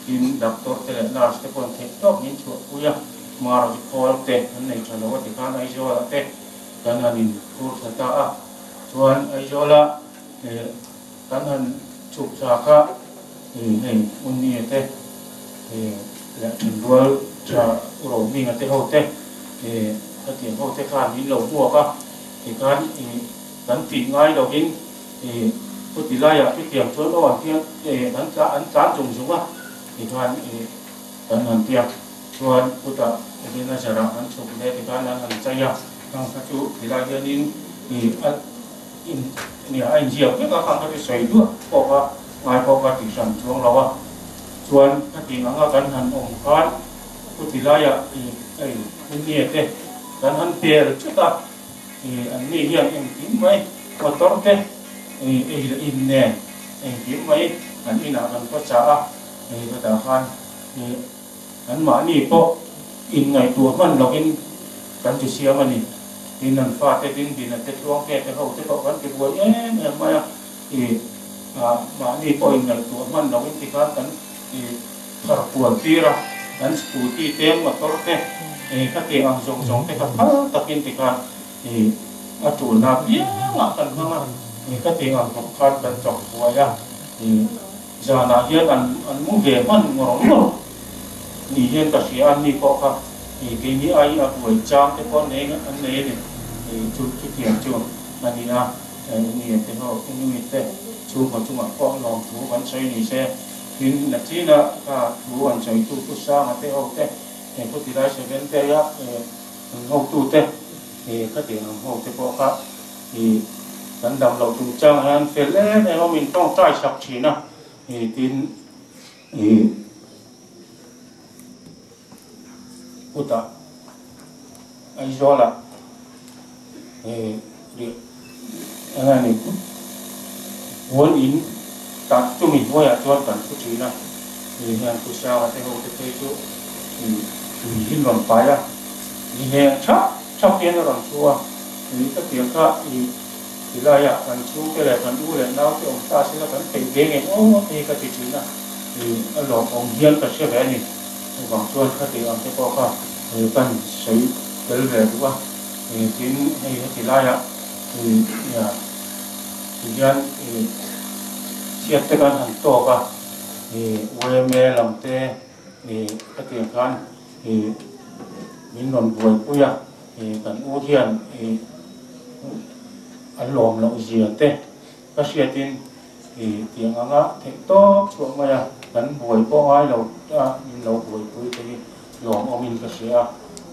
tin doctor te leh nurse te pawh an theih tawk min chhuahpui a. March khawl te an nei tha lo a tikhan Aizawl-ah te kan han in phur thla ta a, chuan Aizawl-a kan han chhuk thla kha hei Unnie te leh Thenrual tha Rohminga te ho te khatiang ho te khan min lo hmuak a, tikhan kan tih ngai lovin chuti laiah chutiang chuan aw an hian an tlan zung zung a tikhan kan han tiak. Chuan kutah Ebenezer ah an chhuk leh tikhan an han chai a, khang kha chu tilai hianin ih a in nia a inziak vek a, khang kha chu sawi duah pawh kha ngai pawh kha tih hran chuang lo a. Chuan khatiang anga kan han awm khan chu tilaiah ih hei Unnie te kan han pel chut a, ih an ni hian engkim mai motor te ih ei leh in nen engkim mai an inah kan khawcha a, hei chutah khan ih. Anmahni pawh inngaihtuah hman loin kan ti siam a ni. Tin, an fate dingdina te tluangte te ho te pawh kan ti buai em em mai a. Ih, mahni pawh inngaihtuah hman loin tikhan kan ti thar kual tir a. An scooty te, motor te, ih, khatiang ang zawng zawng te kha phal takin tikhan, ih, a tulna piangah kan hmang a. Ih, khatiang ang bawk khan kan chawk buai a. Ih. Zanah hian an an mu ve hman ngawr ngawr ni hian ka hria a, mi pawh kha ih keini ai a buai chang te pawh nei an nei a ni, ih chu chutiang chu a ni a, eng te ho nui te chhungkaw chungah pawh lawmthu kan sawi ni se, tin nachina kha thu an sawi tu Pu Sanga te ho te, eng khaw tilai seven te a an hotu te ih khatiang ang ho te pawh kha Ih, kan dam loh chung chang hian fel em em a min tawngtai sak thin a, ih tin ih kutah Aizawlah ih eng a ni puan in. Tah chumi hnuaiah chuan kan thu thin a, ni hian Pu Sanga te ho te phei chu tui hi an rawn pai a, ni heng thap thap hian a rawn thu a, ni ka tiang kha i tilaiah kan chhungte leh kan u leh nau te awm ta sela kan peih ve ngei aw te hi ka ti thin a, a lawmawm hian ka hre ve a ni. Chuvang chuan khati ang te pawh kha kan sawi tel ve duh a, tin hei heti laiah ti hian chhiat te kan han tawk a, yma lam te hetiang khan min rawn buaipui a, kan u hian a lawm loh zia te ka hriatin tiang anga theih tawp chhuah mai a, kan buai pawh ngai lo a min lo buaipui te hi lawmawmin ka hria a,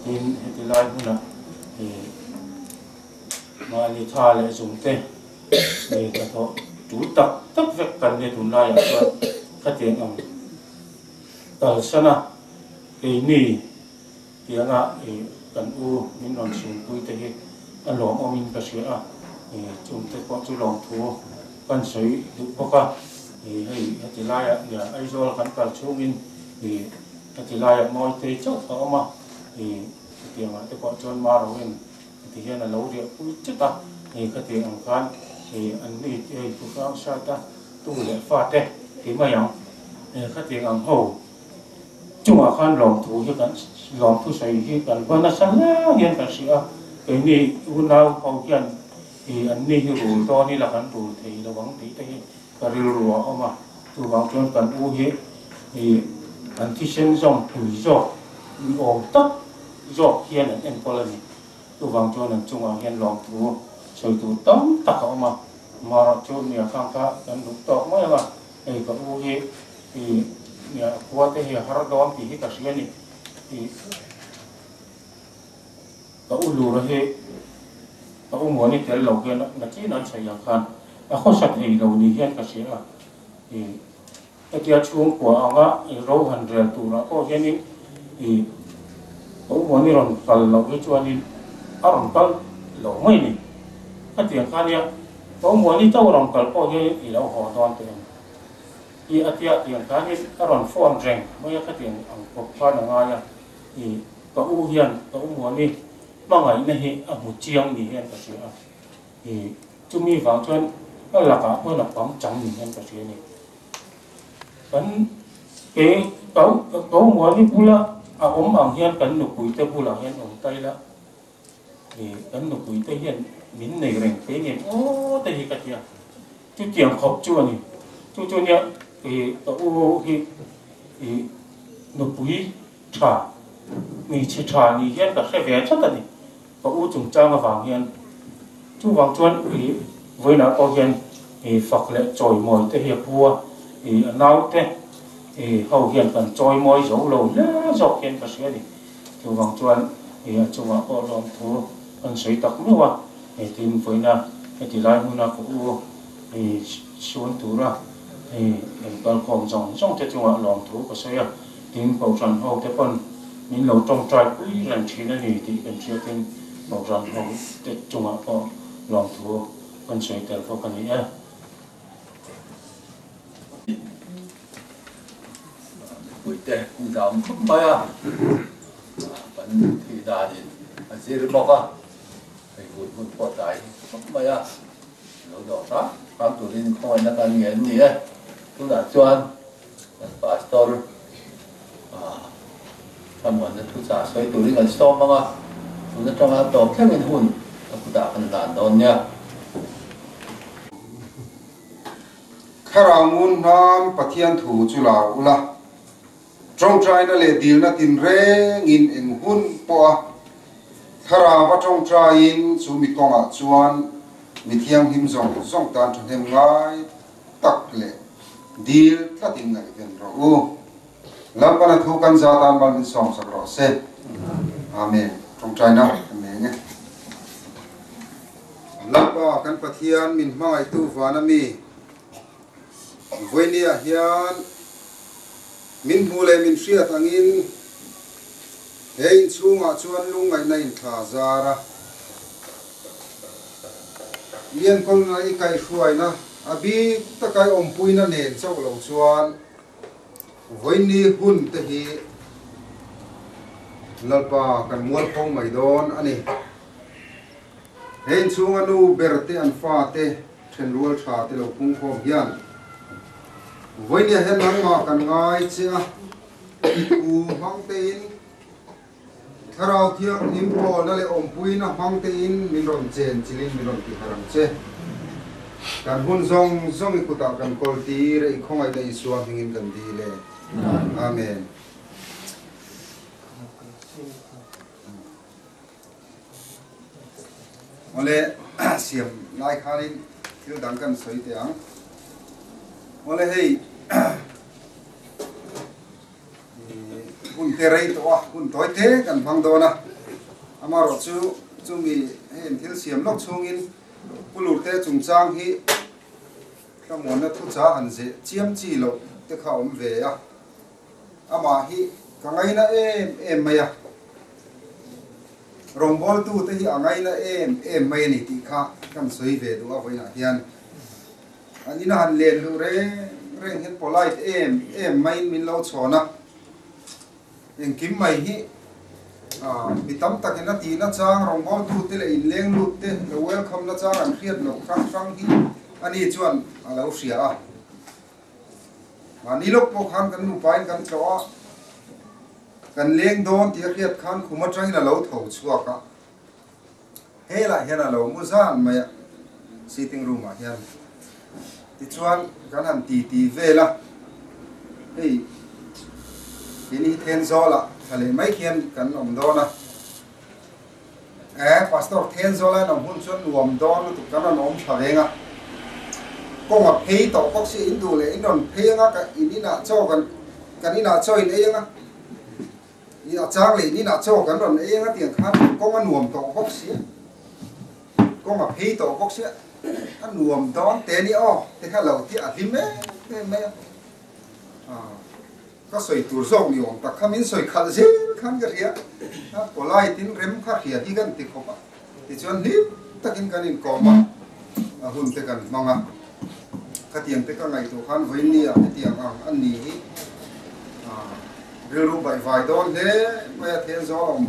tin heti lai hmunah. Mahni tha leh zungte nei hnathawh tul tak tak vek kan ni tunlaiah chuan khatiang ang kalsan a keini tianga kan u min rawn chhungpui te hi a lawmawmin ka hria a, chungte pawh chu lawmthu kan sawi duh bawk a, hei heti laiah Aizawl kan kal chhungin heti laiah Mawitei chauh a awm a. Chutiangah te pawh chuan Maroin ti hian a lo riah pui chat a, hei khatiang ang khan an ni hei Pu Hrang Hriata tu leh fa te ti mai ang, khatiang ang ho chungah khan lawmthu hi kan lawmthu sawi hi kan va nasa hle hian kan hria a, keini unau ho hian an ni hi rul dawn ila kan rul thei lo ang tih te hi ka rilru a awm a, chuvang chuan kan u hi an thisen zawm pui zawk ni awm tak zawk hian an enkawl a ni. Chuvang chuan an chungah hian lawmthu sawi tur tam tak a awm a, amaherawh chu nia khang kha kan duh tawk mai ang a, hei ka u hi nia khua te hi a har dawn tih hi ka hria a ni. Ka u lura hi ka u muani tel lo hian nachin an sawi ang khan a khawsa thei lo ni hian ka hria a, hetia chhungkua anga ro han rel turah pawh hianin ka u muani rawn kal loh hi chuanin a rawn kal lo mai a ni. Khatiang kha nia ka u muani chauh rawn kal pawh hianin i lo haw dawn teh ang i a tia tiang khanin a rawn phone reng mai a khatiang ang khawp khan a ngai a. I ka u hian ka u Muani hmangaihna hi a hmu chiang ni hian ka hria a, i chumi vang chuan a lakah pawhin a pang chang ni hian ka hria a ni. Kan ke ka ka u Muani bula a awm ang hian kan nupuite bulah hian awm ta ila, i kan nupuite hian min nei reng thei ngem aw te hi ka ti a, chutiang khawp chu a ni. Chu chu nia i ka u hi i nupui tha, hmeichhe tha ni hian ka hre ve tlat a ni, ka u chungchang avang hian. Chuvang chuan i vawiinah pawh hian i fak leh chawimawi te hi a pu a, i a naute i ho hian kan chawimawi zo lo hle zawk hian ka hria a ni. Chuvang chuan i a chungah pawh lawmthu kan sawi tak meuh a, tin vawiina heti lai hmuna ka u i suan tura i kalkhawm zawng zawng te chungah lawmthu ka sawi a. Tin, Kohhran ho te pawn min lo tawngtai pui reng thin a ni tih kan hriatin Kohhran ho te chungah pawh lawmthu kan sawi tel bawk a ni e. Mipuite an zam khawp mai a, kan thih danin a zir bawk a, hei hun hun pawh tlai khawp mai a, lo dawh hram hram turin khawngaihna kan ngen ni e. Tunah chuan Kan pastor thlamuanna thuchah sawi turin kan sawm ang a, tun atanga tawp thlengin hun a kutah kan hlan dawn nia. Thlarau ngun hnam Pathian thu chu la ula, tawngtaina leh dilna tinrengin eng hun pawh a Thlarau a tawngtaiin chu mi kawngah chuan mi thianghlim zawng zawng tan thahnem ngai tak leh dil tlatin ngaihven rawh u. Lalpana thu kan za tan mal min sawmsak rawh se. Amen. Tawngtaina kan nei ang e. Lalpa kan Pathian min hmangaihtu vana mi Vawinia hian min hmu leh min hriat angin he inchhungah chuan lungngaihna inthla zar a. Liankawlna i kaihhruaina. A bik takai awmpuina nen chauh lo chuan vawiinni hun te hi Lalpa kan mualpho mai dawn a ni. He inchhunga nu ber te an fa te then rual tha te lo pungkhawm hian vawiinniah hian nangmah kan ngai che a, i thu hmang tein Thlarau Thianghlim pawlna leh awmpuina hmang tein min rawn chen chilhin min rawn ti harh ang che. Kan hun zawng zawng i kutah kan kawl tir e, i khawngaihna Isua hmingin kan dil e. Amen. Awle, siam lai khanin thil dang kan sawi teh ang. Awle hei. Hun te rei tawh a, hun tawi te kan hmang dawn a. Amaherawh chu chumi hei an thil siam lawk chhungin Pu Lurte chungchang hi thlamuanna thucha han zeh chiam chi loh te kha a awm ve a. Amah hi ka ngaina em em mai a, rawngbawltu te hi a ngaina em em mai a ni tih kha kan sawi ve duh a vawiinah hian. An ina han len luh reng reng hian polite em em maiin min lo chhawn a, engkim mai hi mi tam takin a tihna chang rawngbawltute leh inleng lut te lo welcome na chang an hriat loh hrang hrang hi ani chuan a lo hria a. Mahni lawk pawh khan kan nupain kan tlawh a, kan leng dawn tih a hriat khan khum atangin a lo tho chhuak a. Helah hian a lo mu zan mai a, sitting room ah hian. Tichuan kan han ti ti vel a, hei keini hi Thenzawl ah thla leh mai khian kan awm dawn a. Eh Pastor Thenzawl a an awm hun chuan nuam dawn lutuk kan rawn awm thla veng a. Kawng a phei tawh bawk si, in duh leh in rawn phei anga ka in inah chaw kan kan inah chaw in ei anga. I a chang leh in ah chaw kan rawn ei anga tiang khan kawng a nuam tawh bawk sia, kawng a phei tawh bawk sia, a nuam dawn te ni aw te kha lo ti a hlim em em mai a. Ka sawi tur zawk ni awm tak kha min sawi khalh zel khan ka hria, polite in rem kha hria hi kan ti khawp a, tichuan hlim takin kan inkawm a, a hun te kan hmang a. Khatiang te ka ngaihtuah khan vawiin ni ah hetiang ang an ni hi rilru baihvai dawn hle mai a then zawl awm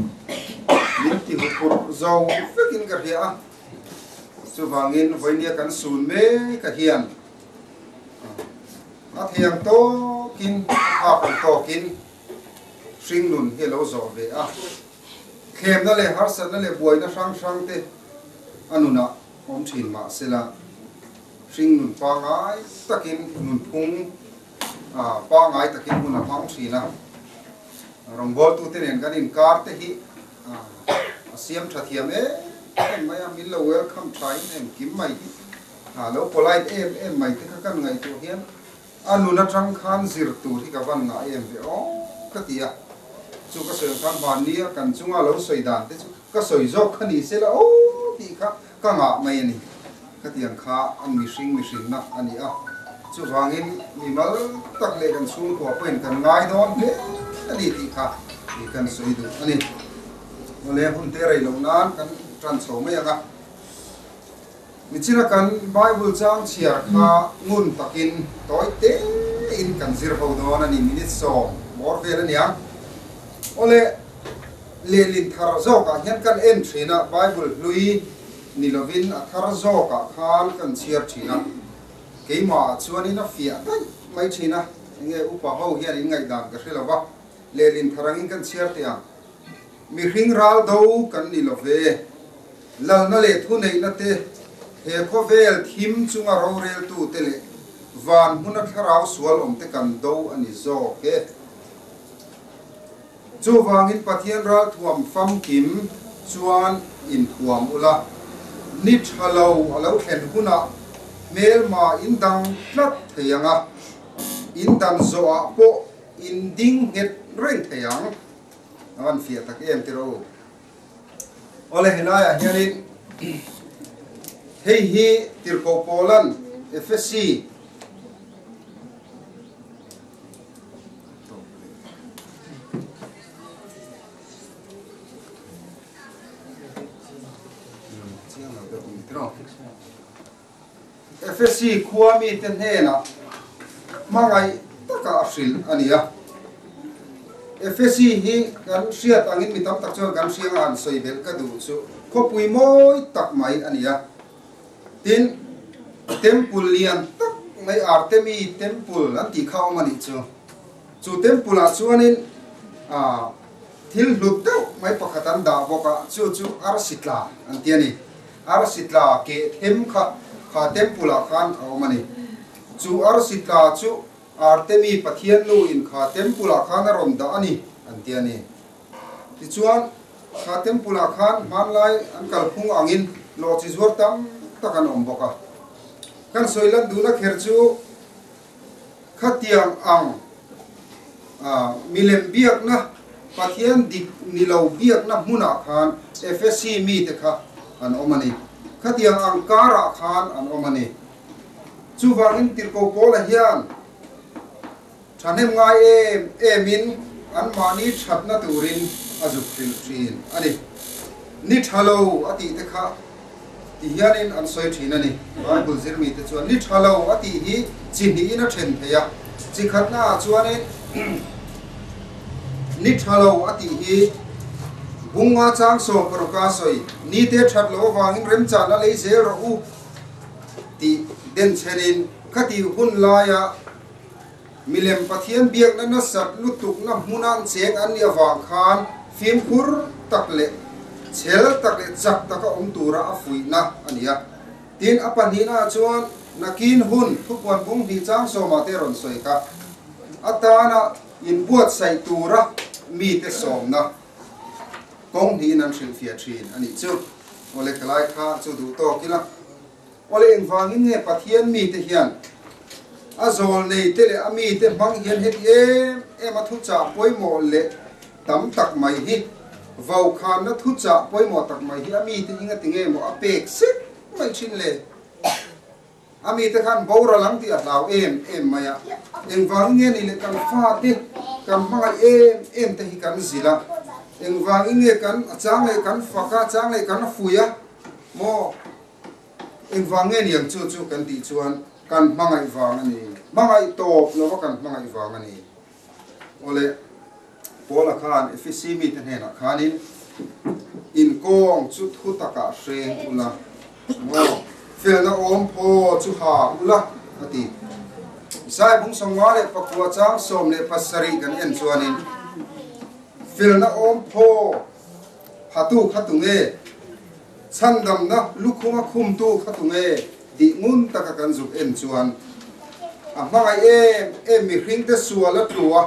min ti huphurh zo vekin ka hria a. Chuvangin vawiin nia kan sun mek a hian a thiang tawkin a phak ang tawkin hringnun hi a lo zawh ve a. Thlemna leh harsatna leh buaina hrang hrang te a nunah awm thin mahsela hringnun pangngai takin nunphung pangngai takin hun a hmang thin a. Rawngbawltute nen kan inkar te hi a siam tha thiam em em mai a, min lo welcome thain engkim mai hi lo polite em em mai te kha kan ngaihtuah hian a nun atang khan zir tur hi ka van ngah em ve aw ka ti a. Chu ka sawi ang khan hmannia kan chunga lo sawi dan te chu ka sawi zawk kha ni sela aw tih kha ka ngah mai a ni. Khatiang kha an mihring mihrinna a ni a, chuvangin mimal tak leh kan chhungkua pawhin kan ngai dawn hle a ni tih kha i kan sawi duh a ni. Awle hun te rei loh nan kan tan chho mai ang a. Nichina kan Bible chang chhiar kha ngun takin tawi tein kan zir ho dawn a ni, minute 10 bawr vel a nia. Awle lehlin thar zawkah hian kan en thin a, Bible hlui Ni lovin a thar zawkah khan kan chhiar thin a, keimahah chuanin a fiah daih mai thin a, enge upa ho hian in ngaihdan ka hre lo va, lehlin thar angin kan chhiar teh ang. Mihring ral do kan ni lo ve, lalna leh thuneihna te, he khawvel thim chunga roreltu te leh van hmuna thlarau sual awm te kan do a ni zawk e. Chuvangin Pathian ralthuam famkim chuan inthuam ula, ni tha lo a lo thlen hunah hmelma in dang tlat thei ang a, in dan zawhah pawh in ding nghet reng thei ang. A van fiah tak em tiraw u. Awle helaiah hianin hei hi Tirhkoh Paula'n Efesi, Efesi khua mite hnenah hmangaih taka a hrilh a ni a. Efesi hi kan hriat angin mi tam tak chuan kan hriang a han sawi belh ka duh chu khawpui mawi tak mai a ni a. Tin, temple lian tak mai Artemi temple an tih kha awm a nih chu. Chu temple ah chuanin thil hlut deuh mai pakhat an dah bawk a, chu chu arsi tla an ti a ni. Arsi tla keh them kha kha temple ah khan a awm a ni. Chu arsi tla chu Artemi Pathian nu in kha temple ah khan a rawn dah a ni an ti a ni. Tichuan, kha temple ah khan hmanlai an kalphung angin lawhchi zuar tam tak an awm bawk a. Kan sawi lan duhna kher chu Khatiang ang milem biakna, Pathian dik ni lo biakna hmunah khan Efesi mite kha an awm a ni. Khatiang ang karah khan an awm a ni. Chuvangin Tirhkoh Paula hian thahnem ngai em emin anmahni thatna turin a zuk hrilh thin a ni. Ni tha lo a tih te kha Ti hianin an sawi thin a ni. Bible zirmite chuan ni tha lo a tih hi chi hnihin a then thei a. Chi khatnaah chuanin ni tha lo a tih hi Bunga chang 16 a sawi, Nite that loh avangin remchan a lei zel rawh u tih denchhenin khati hun laia milem Pathian biakna nasat lutukna hmunan cheng an nih avang khan fimkhur tak leh chhel tak leh chak taka awm tura a fuihna a ni a. Tin, a pahnihnaah chuan nakin hun thupuan bung hnih chang sawmah te rawn sawi kha atana inbuatsaih tura mite sawmna kawng hnihin an hrilhfiah thin a nih chu. Awle ka lai kha chu duh tawk ila. Awle engvangin nge Pathian mite hian a zawl nei te leh a mite hmang hian heti em em a thuchah pawimawh leh tam tak mai hi vaukhanna thuchah pawimawh tak mai hi a mite hi ngati nge maw a pek sek mai thin le? A mite khan boral ang tih a hlau em em mai a, engvangin nge ni leh kan fate kan hmangaih em em te hi kan zilh a, engvangin nge kan a chang leh kan fak a, chang leh kan fui a maw? Engvang nge niang chu chu kan tih chuan kan hmangaih vang a ni. Hmangaih tawp lova kan hmangaih vang a ni. Awle, Paula khan Efesi mite hnenah khanin inkawng chu thu takah hreng ula maw, felna awm phaw chu ha ula a ti. Isaiah bung 59 chang 17 kan en chuanin felna awm phaw hatu kha tunge? Chhandamna lukhuma khumtu kha tunge tih ngun taka kan zuk en chuan a hmangaih em em mihringte sual a tlu a,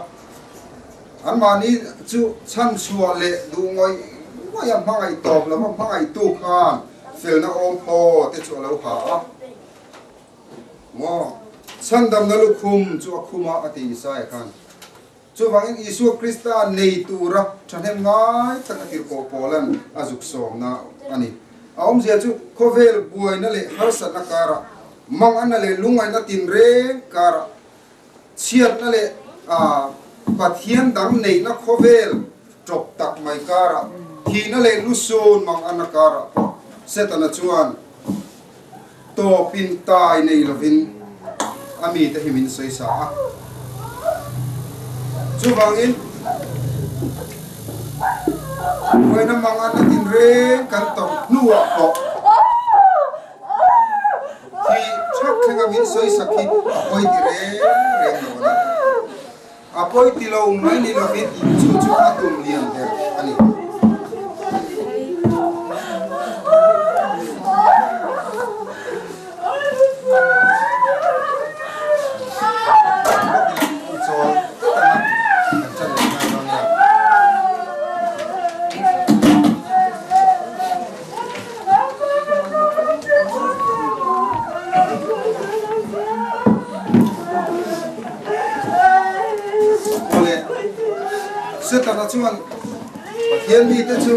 anmahni chu chhanchhuah leh duh ngawih ngawih a hmangaih tawp lova hmangaihtu khan felna awm phaw te chu a lo ha a maw? Chhandamna lukhum chu a khum a a ti Isaiah khan. Chuvangin Isua Krista nei tura thahnem ngai taka tirhkoh Paulan a zuk sawmna a ni. A awmzia chu khawvel buaina leh harsatna karah, manganna leh lungngaihna tinreng karah, chhiatna leh Pathian dang neihna khawvel tawp tak mai karah, thihna leh lusun manganna karah pawh Setana chuan Tawpin tai nei lovin a mite hi min sawi sa a. Chuvangin, Vawiina mangan a tinreng kan tawrh hnuah pawh thi thak thlenga min sawi sak hi a pawi ti reng reng lo a ni. A pawi ti lo mai ni lovin chu chu a tum lian ber a ni. Awle, Setana chuan Pathian mite chu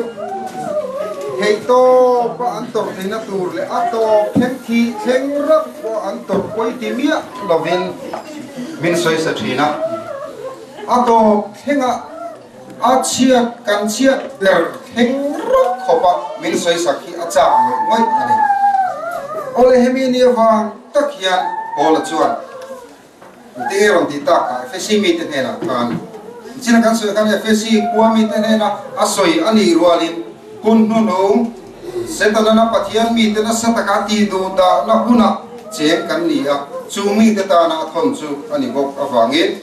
theih tawpa an tawrh theihna tur leh a tawp thleng thih thleng rap pawh an tawrh pawi ti miah lovin min sawi sa thin a. A tawp thlengah a chhiat kan chhiat ber thleng rap khawpa min sawi sak hi a chak ngawih ngawih a ni. Awle, hemi ni avang. tak hian Paula chuan engtin nge rawn tih tak kha Efesi mite hnenah khan China kan sawi khan Efesi khua mite hnena a sawi a nih rualin hun hnuhnung Setana Pathian mite nasa taka tih duh dahna hunah cheng kan ni a, chu mite tana a thawn chu a ni bawk avangin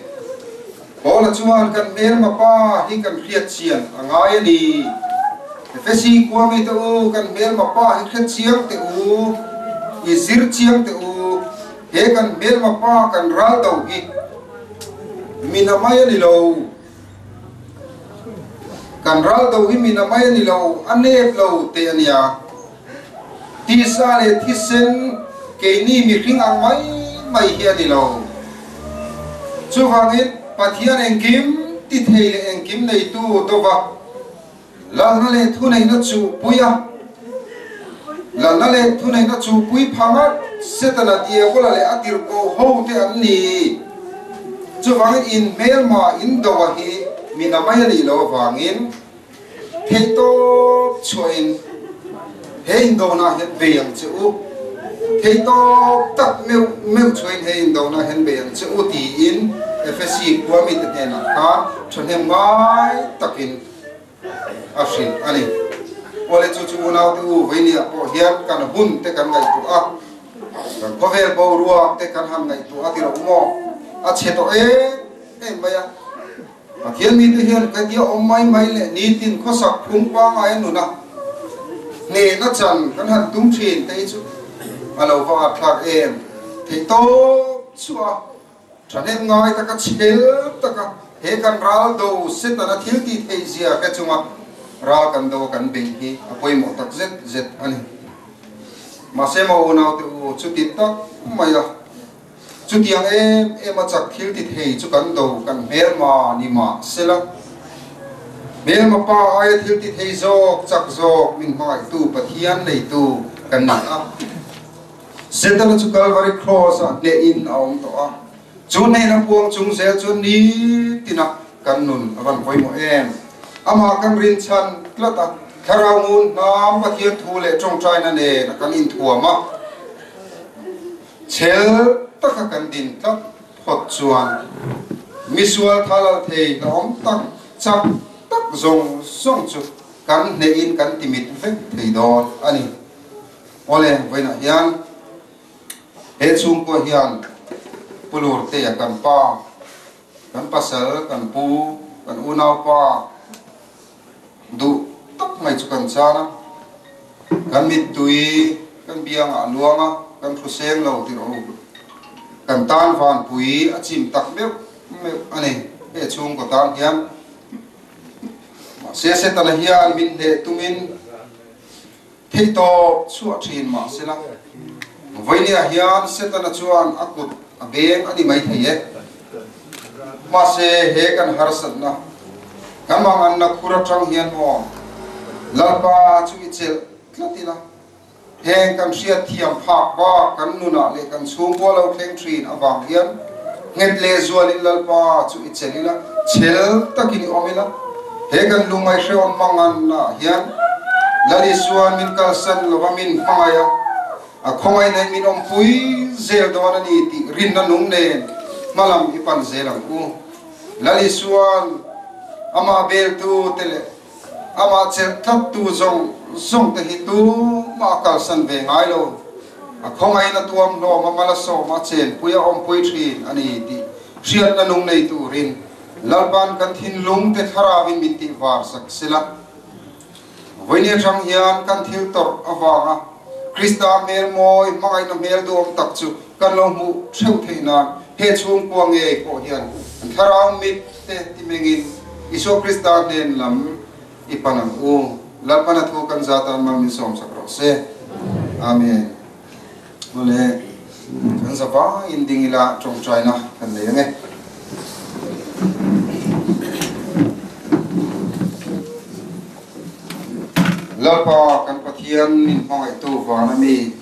Paula chuan kan hmelma pa hi kan hriat chian a ngai a ni. Efesi khua mite u, kan hmelma pa hi hre chiang teh u, i zir chiang teh u, he kan hmelma pa kan ral do hi mina mai a ni lo. Kan ral do hi mina mai a ni lo, a nep lo teh a nia. Tisa leh thisen keini mihring ang mai mai hi a ni lo. Chuvangin Pathian engkim ti thei leh engkim neitu dova lalna leh thuneihna chuhpui a, lalna leh thuneihna chuhpui pha ngat Setana Diabola leh a tirhkoh hote an ni. Chuvangin in hmelma in dova hi mina mai a nih loh avangin, Theihtawp chhuahin he indona hian bei ang che u, theihtawp tak meuh meuh chhuahin he indona hian bei ang che u tiin Efesi khua mite hnenah khan thahnem ngai takin a hrilh a ni. Awle chu chu unaute u Veinia pawh hian kan hun te kan ngaihtuah a, kan khawvel boruak te kan han ngaihtuah a ti loh maw? A chhe tawh em em mai a. Pathian mite hian ka tia awm mai mai leh nitin khawsak phung pangai a nun a, hnehna chan kan han tum thin te hi chu a lo va at thlak em? Theih tawp chhuah a, thahnem ngai taka chhel taka he kan ral do Setana thil tih theih zia hre chunga ral kan do kan beih hi a pawimawh tak zet zet a ni. Mahse maw unaute u, chuti tak mai a. Chutiang em em a chak thil ti thei chu kan do kan hmelma ni mah sela, hmelma pa aia thil ti thei zawk chak zawk min hmangaihtu Pathian neitu kan ni a. Setana chu Kalvari Cross ah hnehin a awm tawh a, chu hnehna puang chung zel chuan nitina kan nun a van pawimawh em. Amah kan rinchhan tlat a, Thlarau ngun hnam Pathian thu leh tawngtaina nen a kan inthuam a. Chhel taka kan din tlat phawt chuan misual thalal thei hlauhawm tak chak tak zawng zawng chu kan hnehin kan timit vek thei dawn a ni. Awle, vawiinah hian he chhungkua hian Pu Lurtea kan pa, kan pasal, kan pu, kan unaupa duh tak mai chu kan chan a. Kan mittui kan biangah a luang a, kan thu seng lo tih rawh u. Kan tan vanpui a chim tak meuh meuh a ni he chhungkaw tan hian. Mahse Setana hian min hneh tumin theihtawp chhuah thin mahsela vawinia hian Setana chuan a kut a beng a ni maithei e. Mahse he kan harsatna kan manganna khur atang hian maw Lalpa chu i chelh tlat ila, heng kan hriat thiam phak bak kan nunah leh kan chhungkua lo thleng thin avang hian nghet leh zualin Lalpa chu i chelh ila, chhel takin i awm ila, he kan lungngai hrehawm manganna ah hian Lal Isuan min kalsan lova min hmangaih a, A khawngaihna in min awmpui zel dawn a ni tih rinna nung nen hmalam i pan zel ang u. Lal Isuan amah beltu te leh amah chelh tlattu zawng zawng te hi tumah a kalsan ve ngai lo. A khawngaihna tuam hlawm a mal a sawm a chenpui a awmpui thin a ni tih hriatna nung nei turin Lalpan kan thinlung te thlarauin min tihvar sak sela. Vawiin atang hian kan thil tawrh avanga Krista hmel mawi, hmangaihna hmel duhawm tak chu kan lo hmuh theuh theih nan he chhungkua ngei pawh hian an thlarau mit te timengin Isua Krista hnen lam i pan ang u. Lalpana thu kan za tan mal min sawmsak rawh se. Amen. Awle, kan za vangin ding ila tawngtaina kan nei ang e. Lalpa kan Pathian min hmangaihtu vana mi,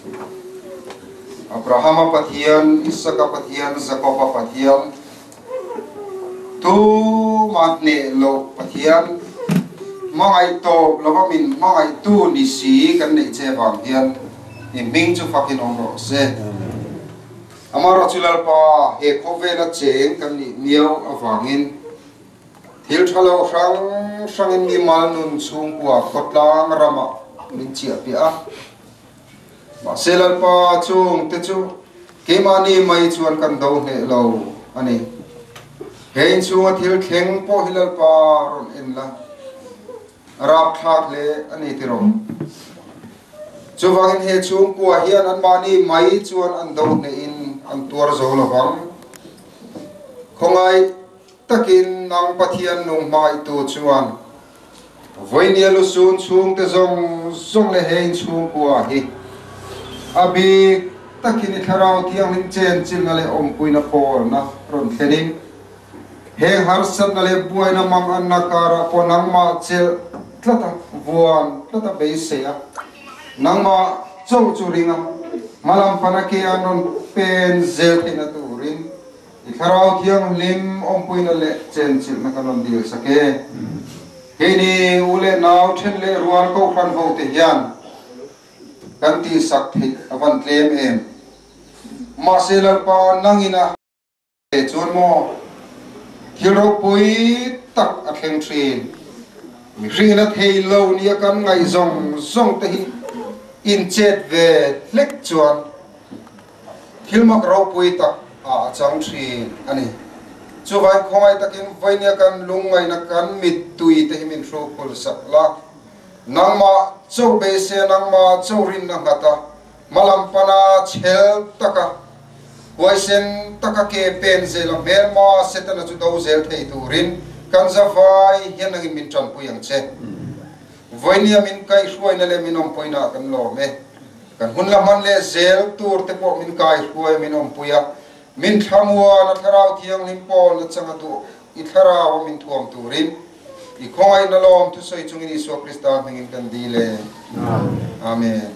Abrahama Pathian, Isaka Pathian, Jakoba Pathian, Tuma hneh loh Pathian hmangaih tawp lova min hmangaihtu ni si kan neih che vang hian i hming chu fakin awm rawh se. Amara chulalpa he khawvela cheng kan ni miau awangin thil thalo hrang hrangin mi mal nun chhungkua khawtlang rama min chia pi a ma selalpa chung te chu keimahni mai chuan kan do hne lo ani hein chunga thil thleng pawh hi lalpa rawn en la rap thlak le ani tiro chuwangin he chhungkua hian an mahni mai chuan an do hne in an tuar zo lovang khongai takin nang Pathian nung mai tu chuan voinia lu sun chung te zong zong le hein chhungkua hi abi takin i thlarau thiang lim chen chil na le om puina pawl na ron thlenin heng har sat na le buai na mang an na kara po nang ma chel tlata vuan tlata be se a nang ma chau chu ringa malam panake anon pen zel thina turin i thlarau thiang lim om puina le chen chil na kanon dil sake he ni ule naw then le rual ko khan ho te hian kan ti sak thei avan tlem em ma se lal pa nangina e chuan mo thil ro pui tak a thleng thin mi rina thei lo nia kan ngai zong zong te hi in chet ve hlek chuan thil mak ro pui tak a chang thin ani chu vai khongai takin voinia kan lungai na kan mit tui te hi min ro phul sak la nangma chau be se nangma chau rin na ngata malam pana chhel taka huaisen taka ke pen zel mel ma setana chu do zel thei turin kan za vai hian angin min tran pui ang che voinia min kai hruai na le min om puina kan lo me kan hun la man le zel tur te pawh min kai hruai min om puia min thamua na thlarau thiang lim pawl na changa du i thlarau min thuam turin i khongai na lom thu soi chungin Isua Krista hmingin kan dile. Amen.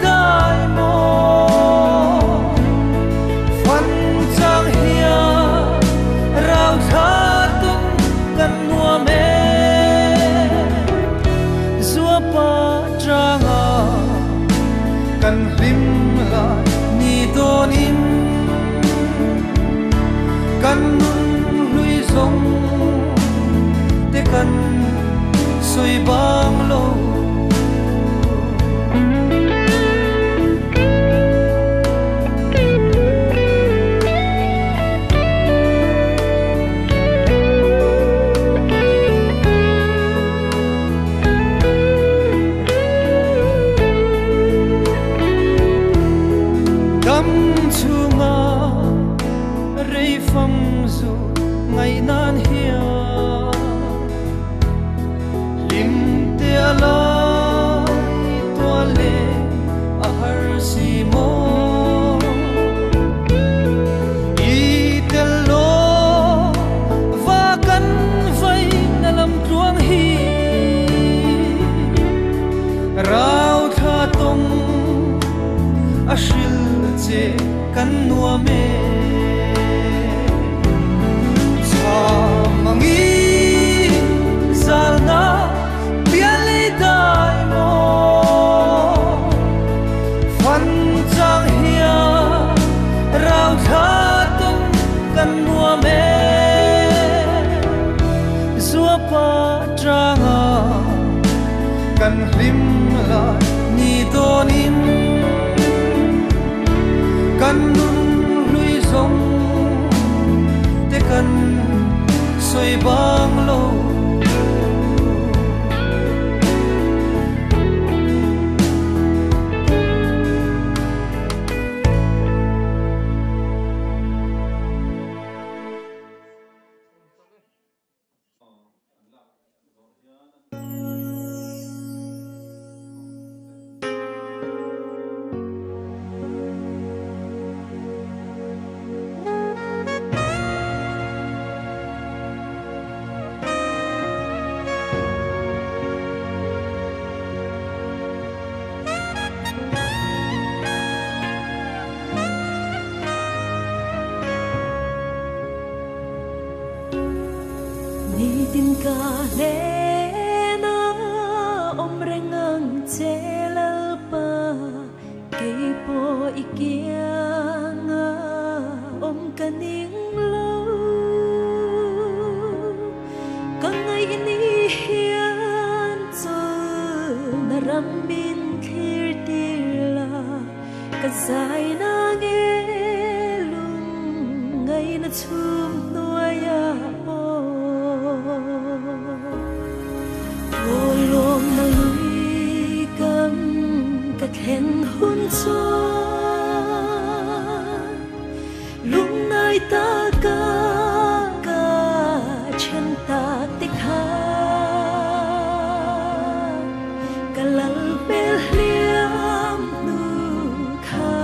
Dai mo, fan A hril che kan nuam e. Cham angin zalna pialei dai maw fan chang hian rau thla tum kan nuam e. Zua pa tanga kan hlim lai ni dawnin kan nun hlui zawng te kan soi bang lo. Nitin ka lena om rengang chelalpa keipo ikianga om kaning lo kangai ini hian chul naramin thirtila kazai na ngelung ngai na chum nuaya po. Olom na lui kam ka thlen hun chuan lung nai ta ka ka chen ta te kha ka lal bel hliam nu kha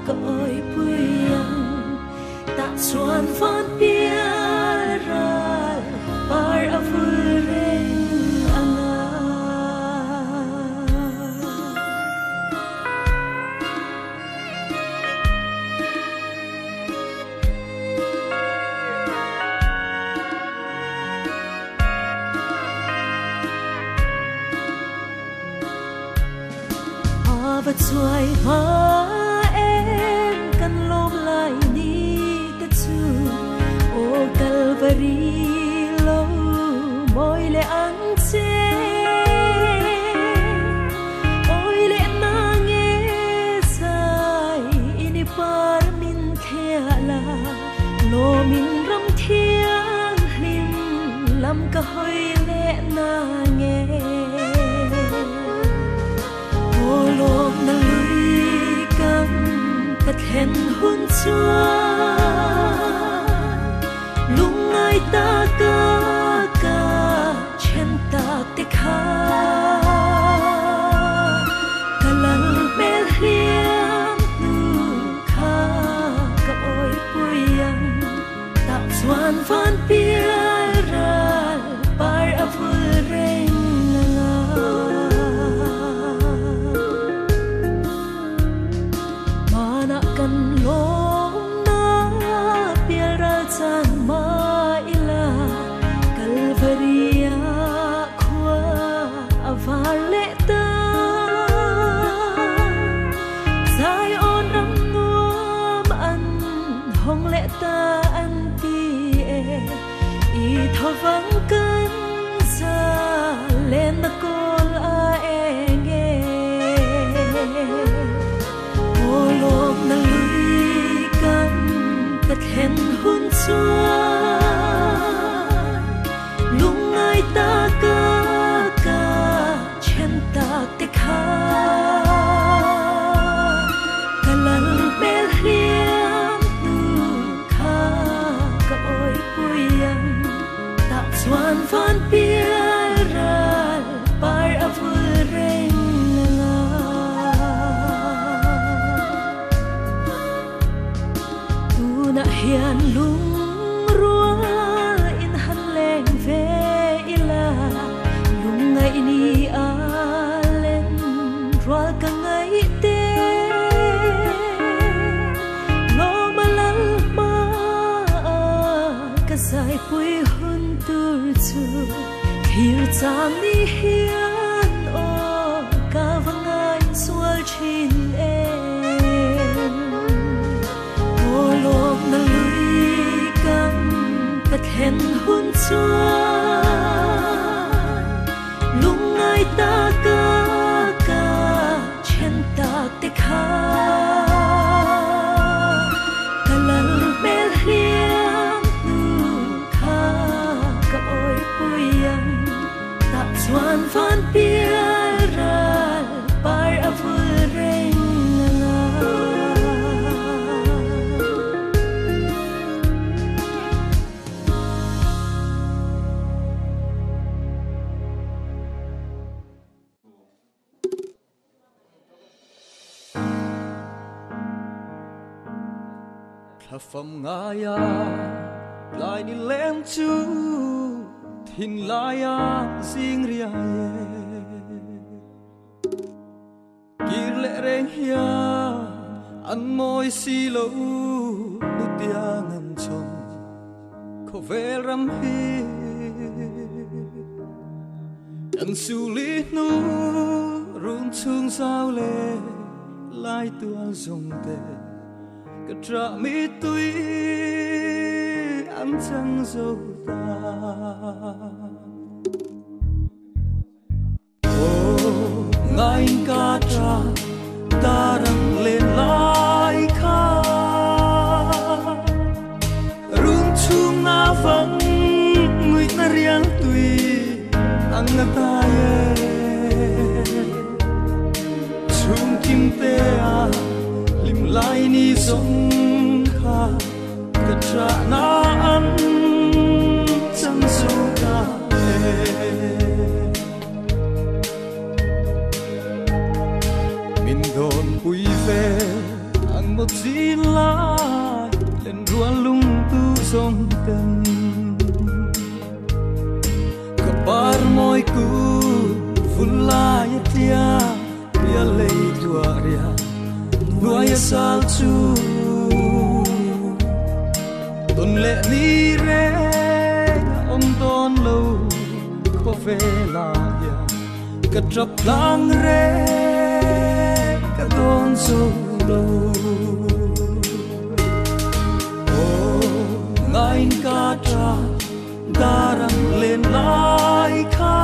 ka oi pui ang ta chuan van pial ral par a vul reng anga. Ava chuai ma em kan lom lai ni te chu o Calvary lo moi le ang che oi le na nge sai ini par min thea la lo min ram thiang hlim lam ka hoi le na nge. Olom na lui kam ka thlen hun chuan lung ngai ta ka ka chen ta te kha ka lal bel hliam nu kha ka oi pui ang ta chuan van pial ral par a vul reng anga. Mana kan lom na pial ral chan ma ila Calvaria khua avar le ta Zion ram nuam an hong le ta an ti e i thovang kan za len na kol a enge. Olom na lui kam ka thlen hun chuan lung ngai ta ka ka chen ta te kha ka lal bel hliam nu kha ka oi pui ang ta chuan van pial ral par a vul reng anga. Tuna hian lung rual in han leng ve ila lung ngai ni a len rual ka ngai te. Pui hun tur chu thir chang ni hian o ka vangai sual thin em o lom na lui kam ka then hun chuan lung ngai ta ka ka chen tak te kha kalal mel hiam nu kha ka oi puyang ta chuan van pial ral par a vul reng nga. Pham ngaya lai ni leng chu thin laya zing ria ye kir le reng hia an moi si lo nu tia ngam chom kho vel ram hi an su li nu run chung sao le lai tual zong te ka tra mi tui an chang zo ta. Oh ngai ka tra tarang lên lai kha run chung na vang ngui na riang tui ang na ta ye chung kim te a lim lai ni zong kha ka tra na an chang zo ta e min don pui ve ang một zin lai lên ruan lung tu zong ten ka par moi ku vun lai tia ria lei tua ria nuai sal chu ton le ni re om ton lo kho ve la ya ka trap lang re ka don zo lo. Oh ngain ka tra darang lên lai kha